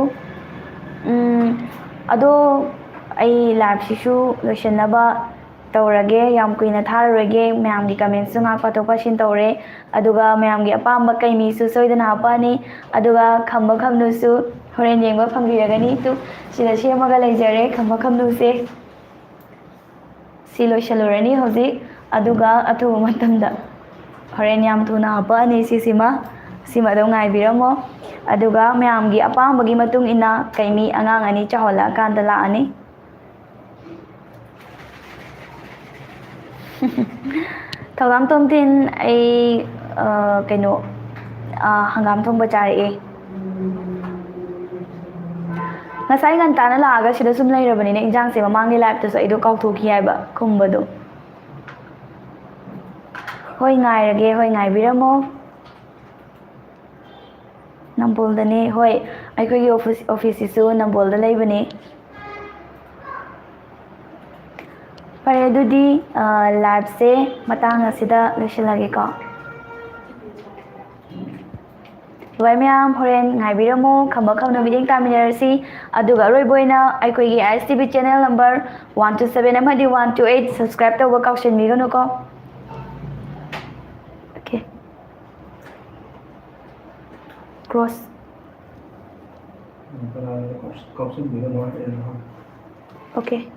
ꯎꯝ, ꯑꯗꯣ ꯑꯩ live ꯁꯤꯁꯨ ꯂꯣꯏꯁꯤꯟꯅꯕ ꯇꯧꯔꯒꯦ, ꯌꯥꯝ ꯀꯨꯏꯅ ꯊꯥꯔꯔꯣꯏꯒꯦ꯫ ꯃꯌꯥꯝꯒꯤ comment ꯁꯨ ꯉꯥꯏꯍꯥꯛ ꯄꯥꯊꯣꯛ ꯄꯥꯁꯤꯟ ꯇꯧꯔꯦ, ꯑꯗꯨꯒ ꯃꯌꯥꯝꯒꯤ ꯑꯄꯥꯝꯕ ꯀꯩꯃꯤꯁꯨ ꯁꯣꯏꯗꯅ ꯍꯥꯞꯄꯛꯑꯅꯤ, ꯑꯗꯨꯒ ꯈꯝꯕ ꯈꯝꯅꯨꯁꯨ ꯍꯣꯔꯦꯟ ꯌꯦꯡꯕ ꯐꯪꯕꯤꯔꯒꯅꯤ꯫ ꯇꯨ, ꯁꯤꯗ ꯁꯦꯝꯃꯒ ꯂꯩꯖꯔꯦ ꯈꯝꯕ ꯈꯝꯅꯨꯁꯦ꯫ ꯁꯤ ꯂꯣꯏꯁꯤꯜꯂꯨꯔꯅꯤ ꯍꯧꯖꯤꯛ, ꯑꯗꯨꯒ ꯑꯊꯨꯕ ꯃꯇꯝꯗ ꯍꯣꯔꯦꯟ ꯌꯥꯝ ꯊꯨꯅ ꯍꯥꯄꯛꯑꯅꯤ ꯁꯤꯁꯤꯃ꯫ ꯁꯤꯃ ꯑꯗꯨꯝ ꯉꯥꯏꯕꯤꯔꯝꯃꯣ, ꯑꯗꯨꯒ ꯃꯌꯥꯝꯒꯤ ꯑꯄꯥꯝꯕꯒꯤ ꯃꯇꯨꯡ ꯏꯟꯅ ꯀꯩꯃꯤ ꯑꯉꯥꯡ ꯑꯅꯤ ꯆꯥꯎꯍꯜꯂꯛꯑꯀꯥꯟꯗ ꯂꯥꯛꯑꯅꯤ꯫ ꯊꯧꯗꯥꯝ ꯇꯣꯝꯊꯤꯟ, ꯑꯩ, ꯑ, ꯀꯩꯅꯣ, ꯑ, ꯍꯪꯒꯥꯝ ꯊꯣꯡꯕ ꯆꯥꯔꯛꯑꯦ꯫ ꯉꯁꯥꯏ ꯉꯟꯇꯥꯅ ꯂꯥꯛꯑꯒ ꯁꯤꯗ ꯁꯨꯝ ꯂꯩꯔꯕꯅꯤꯅ ꯏꯟꯖꯥꯡꯁꯦ ꯃꯃꯥꯡꯒꯤ live ꯇꯁꯨ ꯑꯩꯗꯣ ꯀꯥꯎꯊꯣꯛꯈꯤ ꯍꯥꯏꯕ ꯈꯨꯝꯕꯗꯣ꯫ ꯍꯣꯏ, ꯉꯥꯏꯔꯒꯦ, ꯍꯣꯏ, ꯉꯥꯏꯕꯤꯔꯝꯃꯣ꯫ ꯅꯝꯕꯣꯜꯗꯅꯦ, ꯍꯣꯏ, ꯑꯩꯈꯣꯏꯒꯤ office, office ꯁꯤꯁꯨ ꯅꯝꯕꯣꯜꯗ ꯂꯩꯕꯅꯦ꯫ ꯐꯔꯦ, ꯑꯗꯨꯗꯤ, ꯑ, live ꯁꯦ ꯃꯇꯥꯡ ꯑꯁꯤꯗ ꯂꯣꯏꯁꯤꯜꯂꯒꯦꯀꯣ꯫ ꯚꯥꯏ ꯃꯌꯥꯝ, ꯍꯣꯔꯦꯟ ꯉꯥꯏꯕꯤꯔꯝꯃꯣ, ꯈꯝꯕ ꯈꯝꯅ ꯃꯤꯠꯌꯦꯡ ꯇꯥꯃꯤꯟꯅꯔꯁꯤ꯫ ꯑꯗꯨꯒ ꯑꯔꯣꯏꯕ ꯑꯣꯏꯅ ꯑꯩꯈꯣꯏꯒꯤ ISTV channel number one two seven ꯑꯃꯗꯤ one two eight subscribe ꯇꯧꯕ ꯀꯥꯎꯁꯤꯟꯕꯤꯒꯅꯨꯀꯣ꯫ Okay꯫ Cross꯫ Okay꯫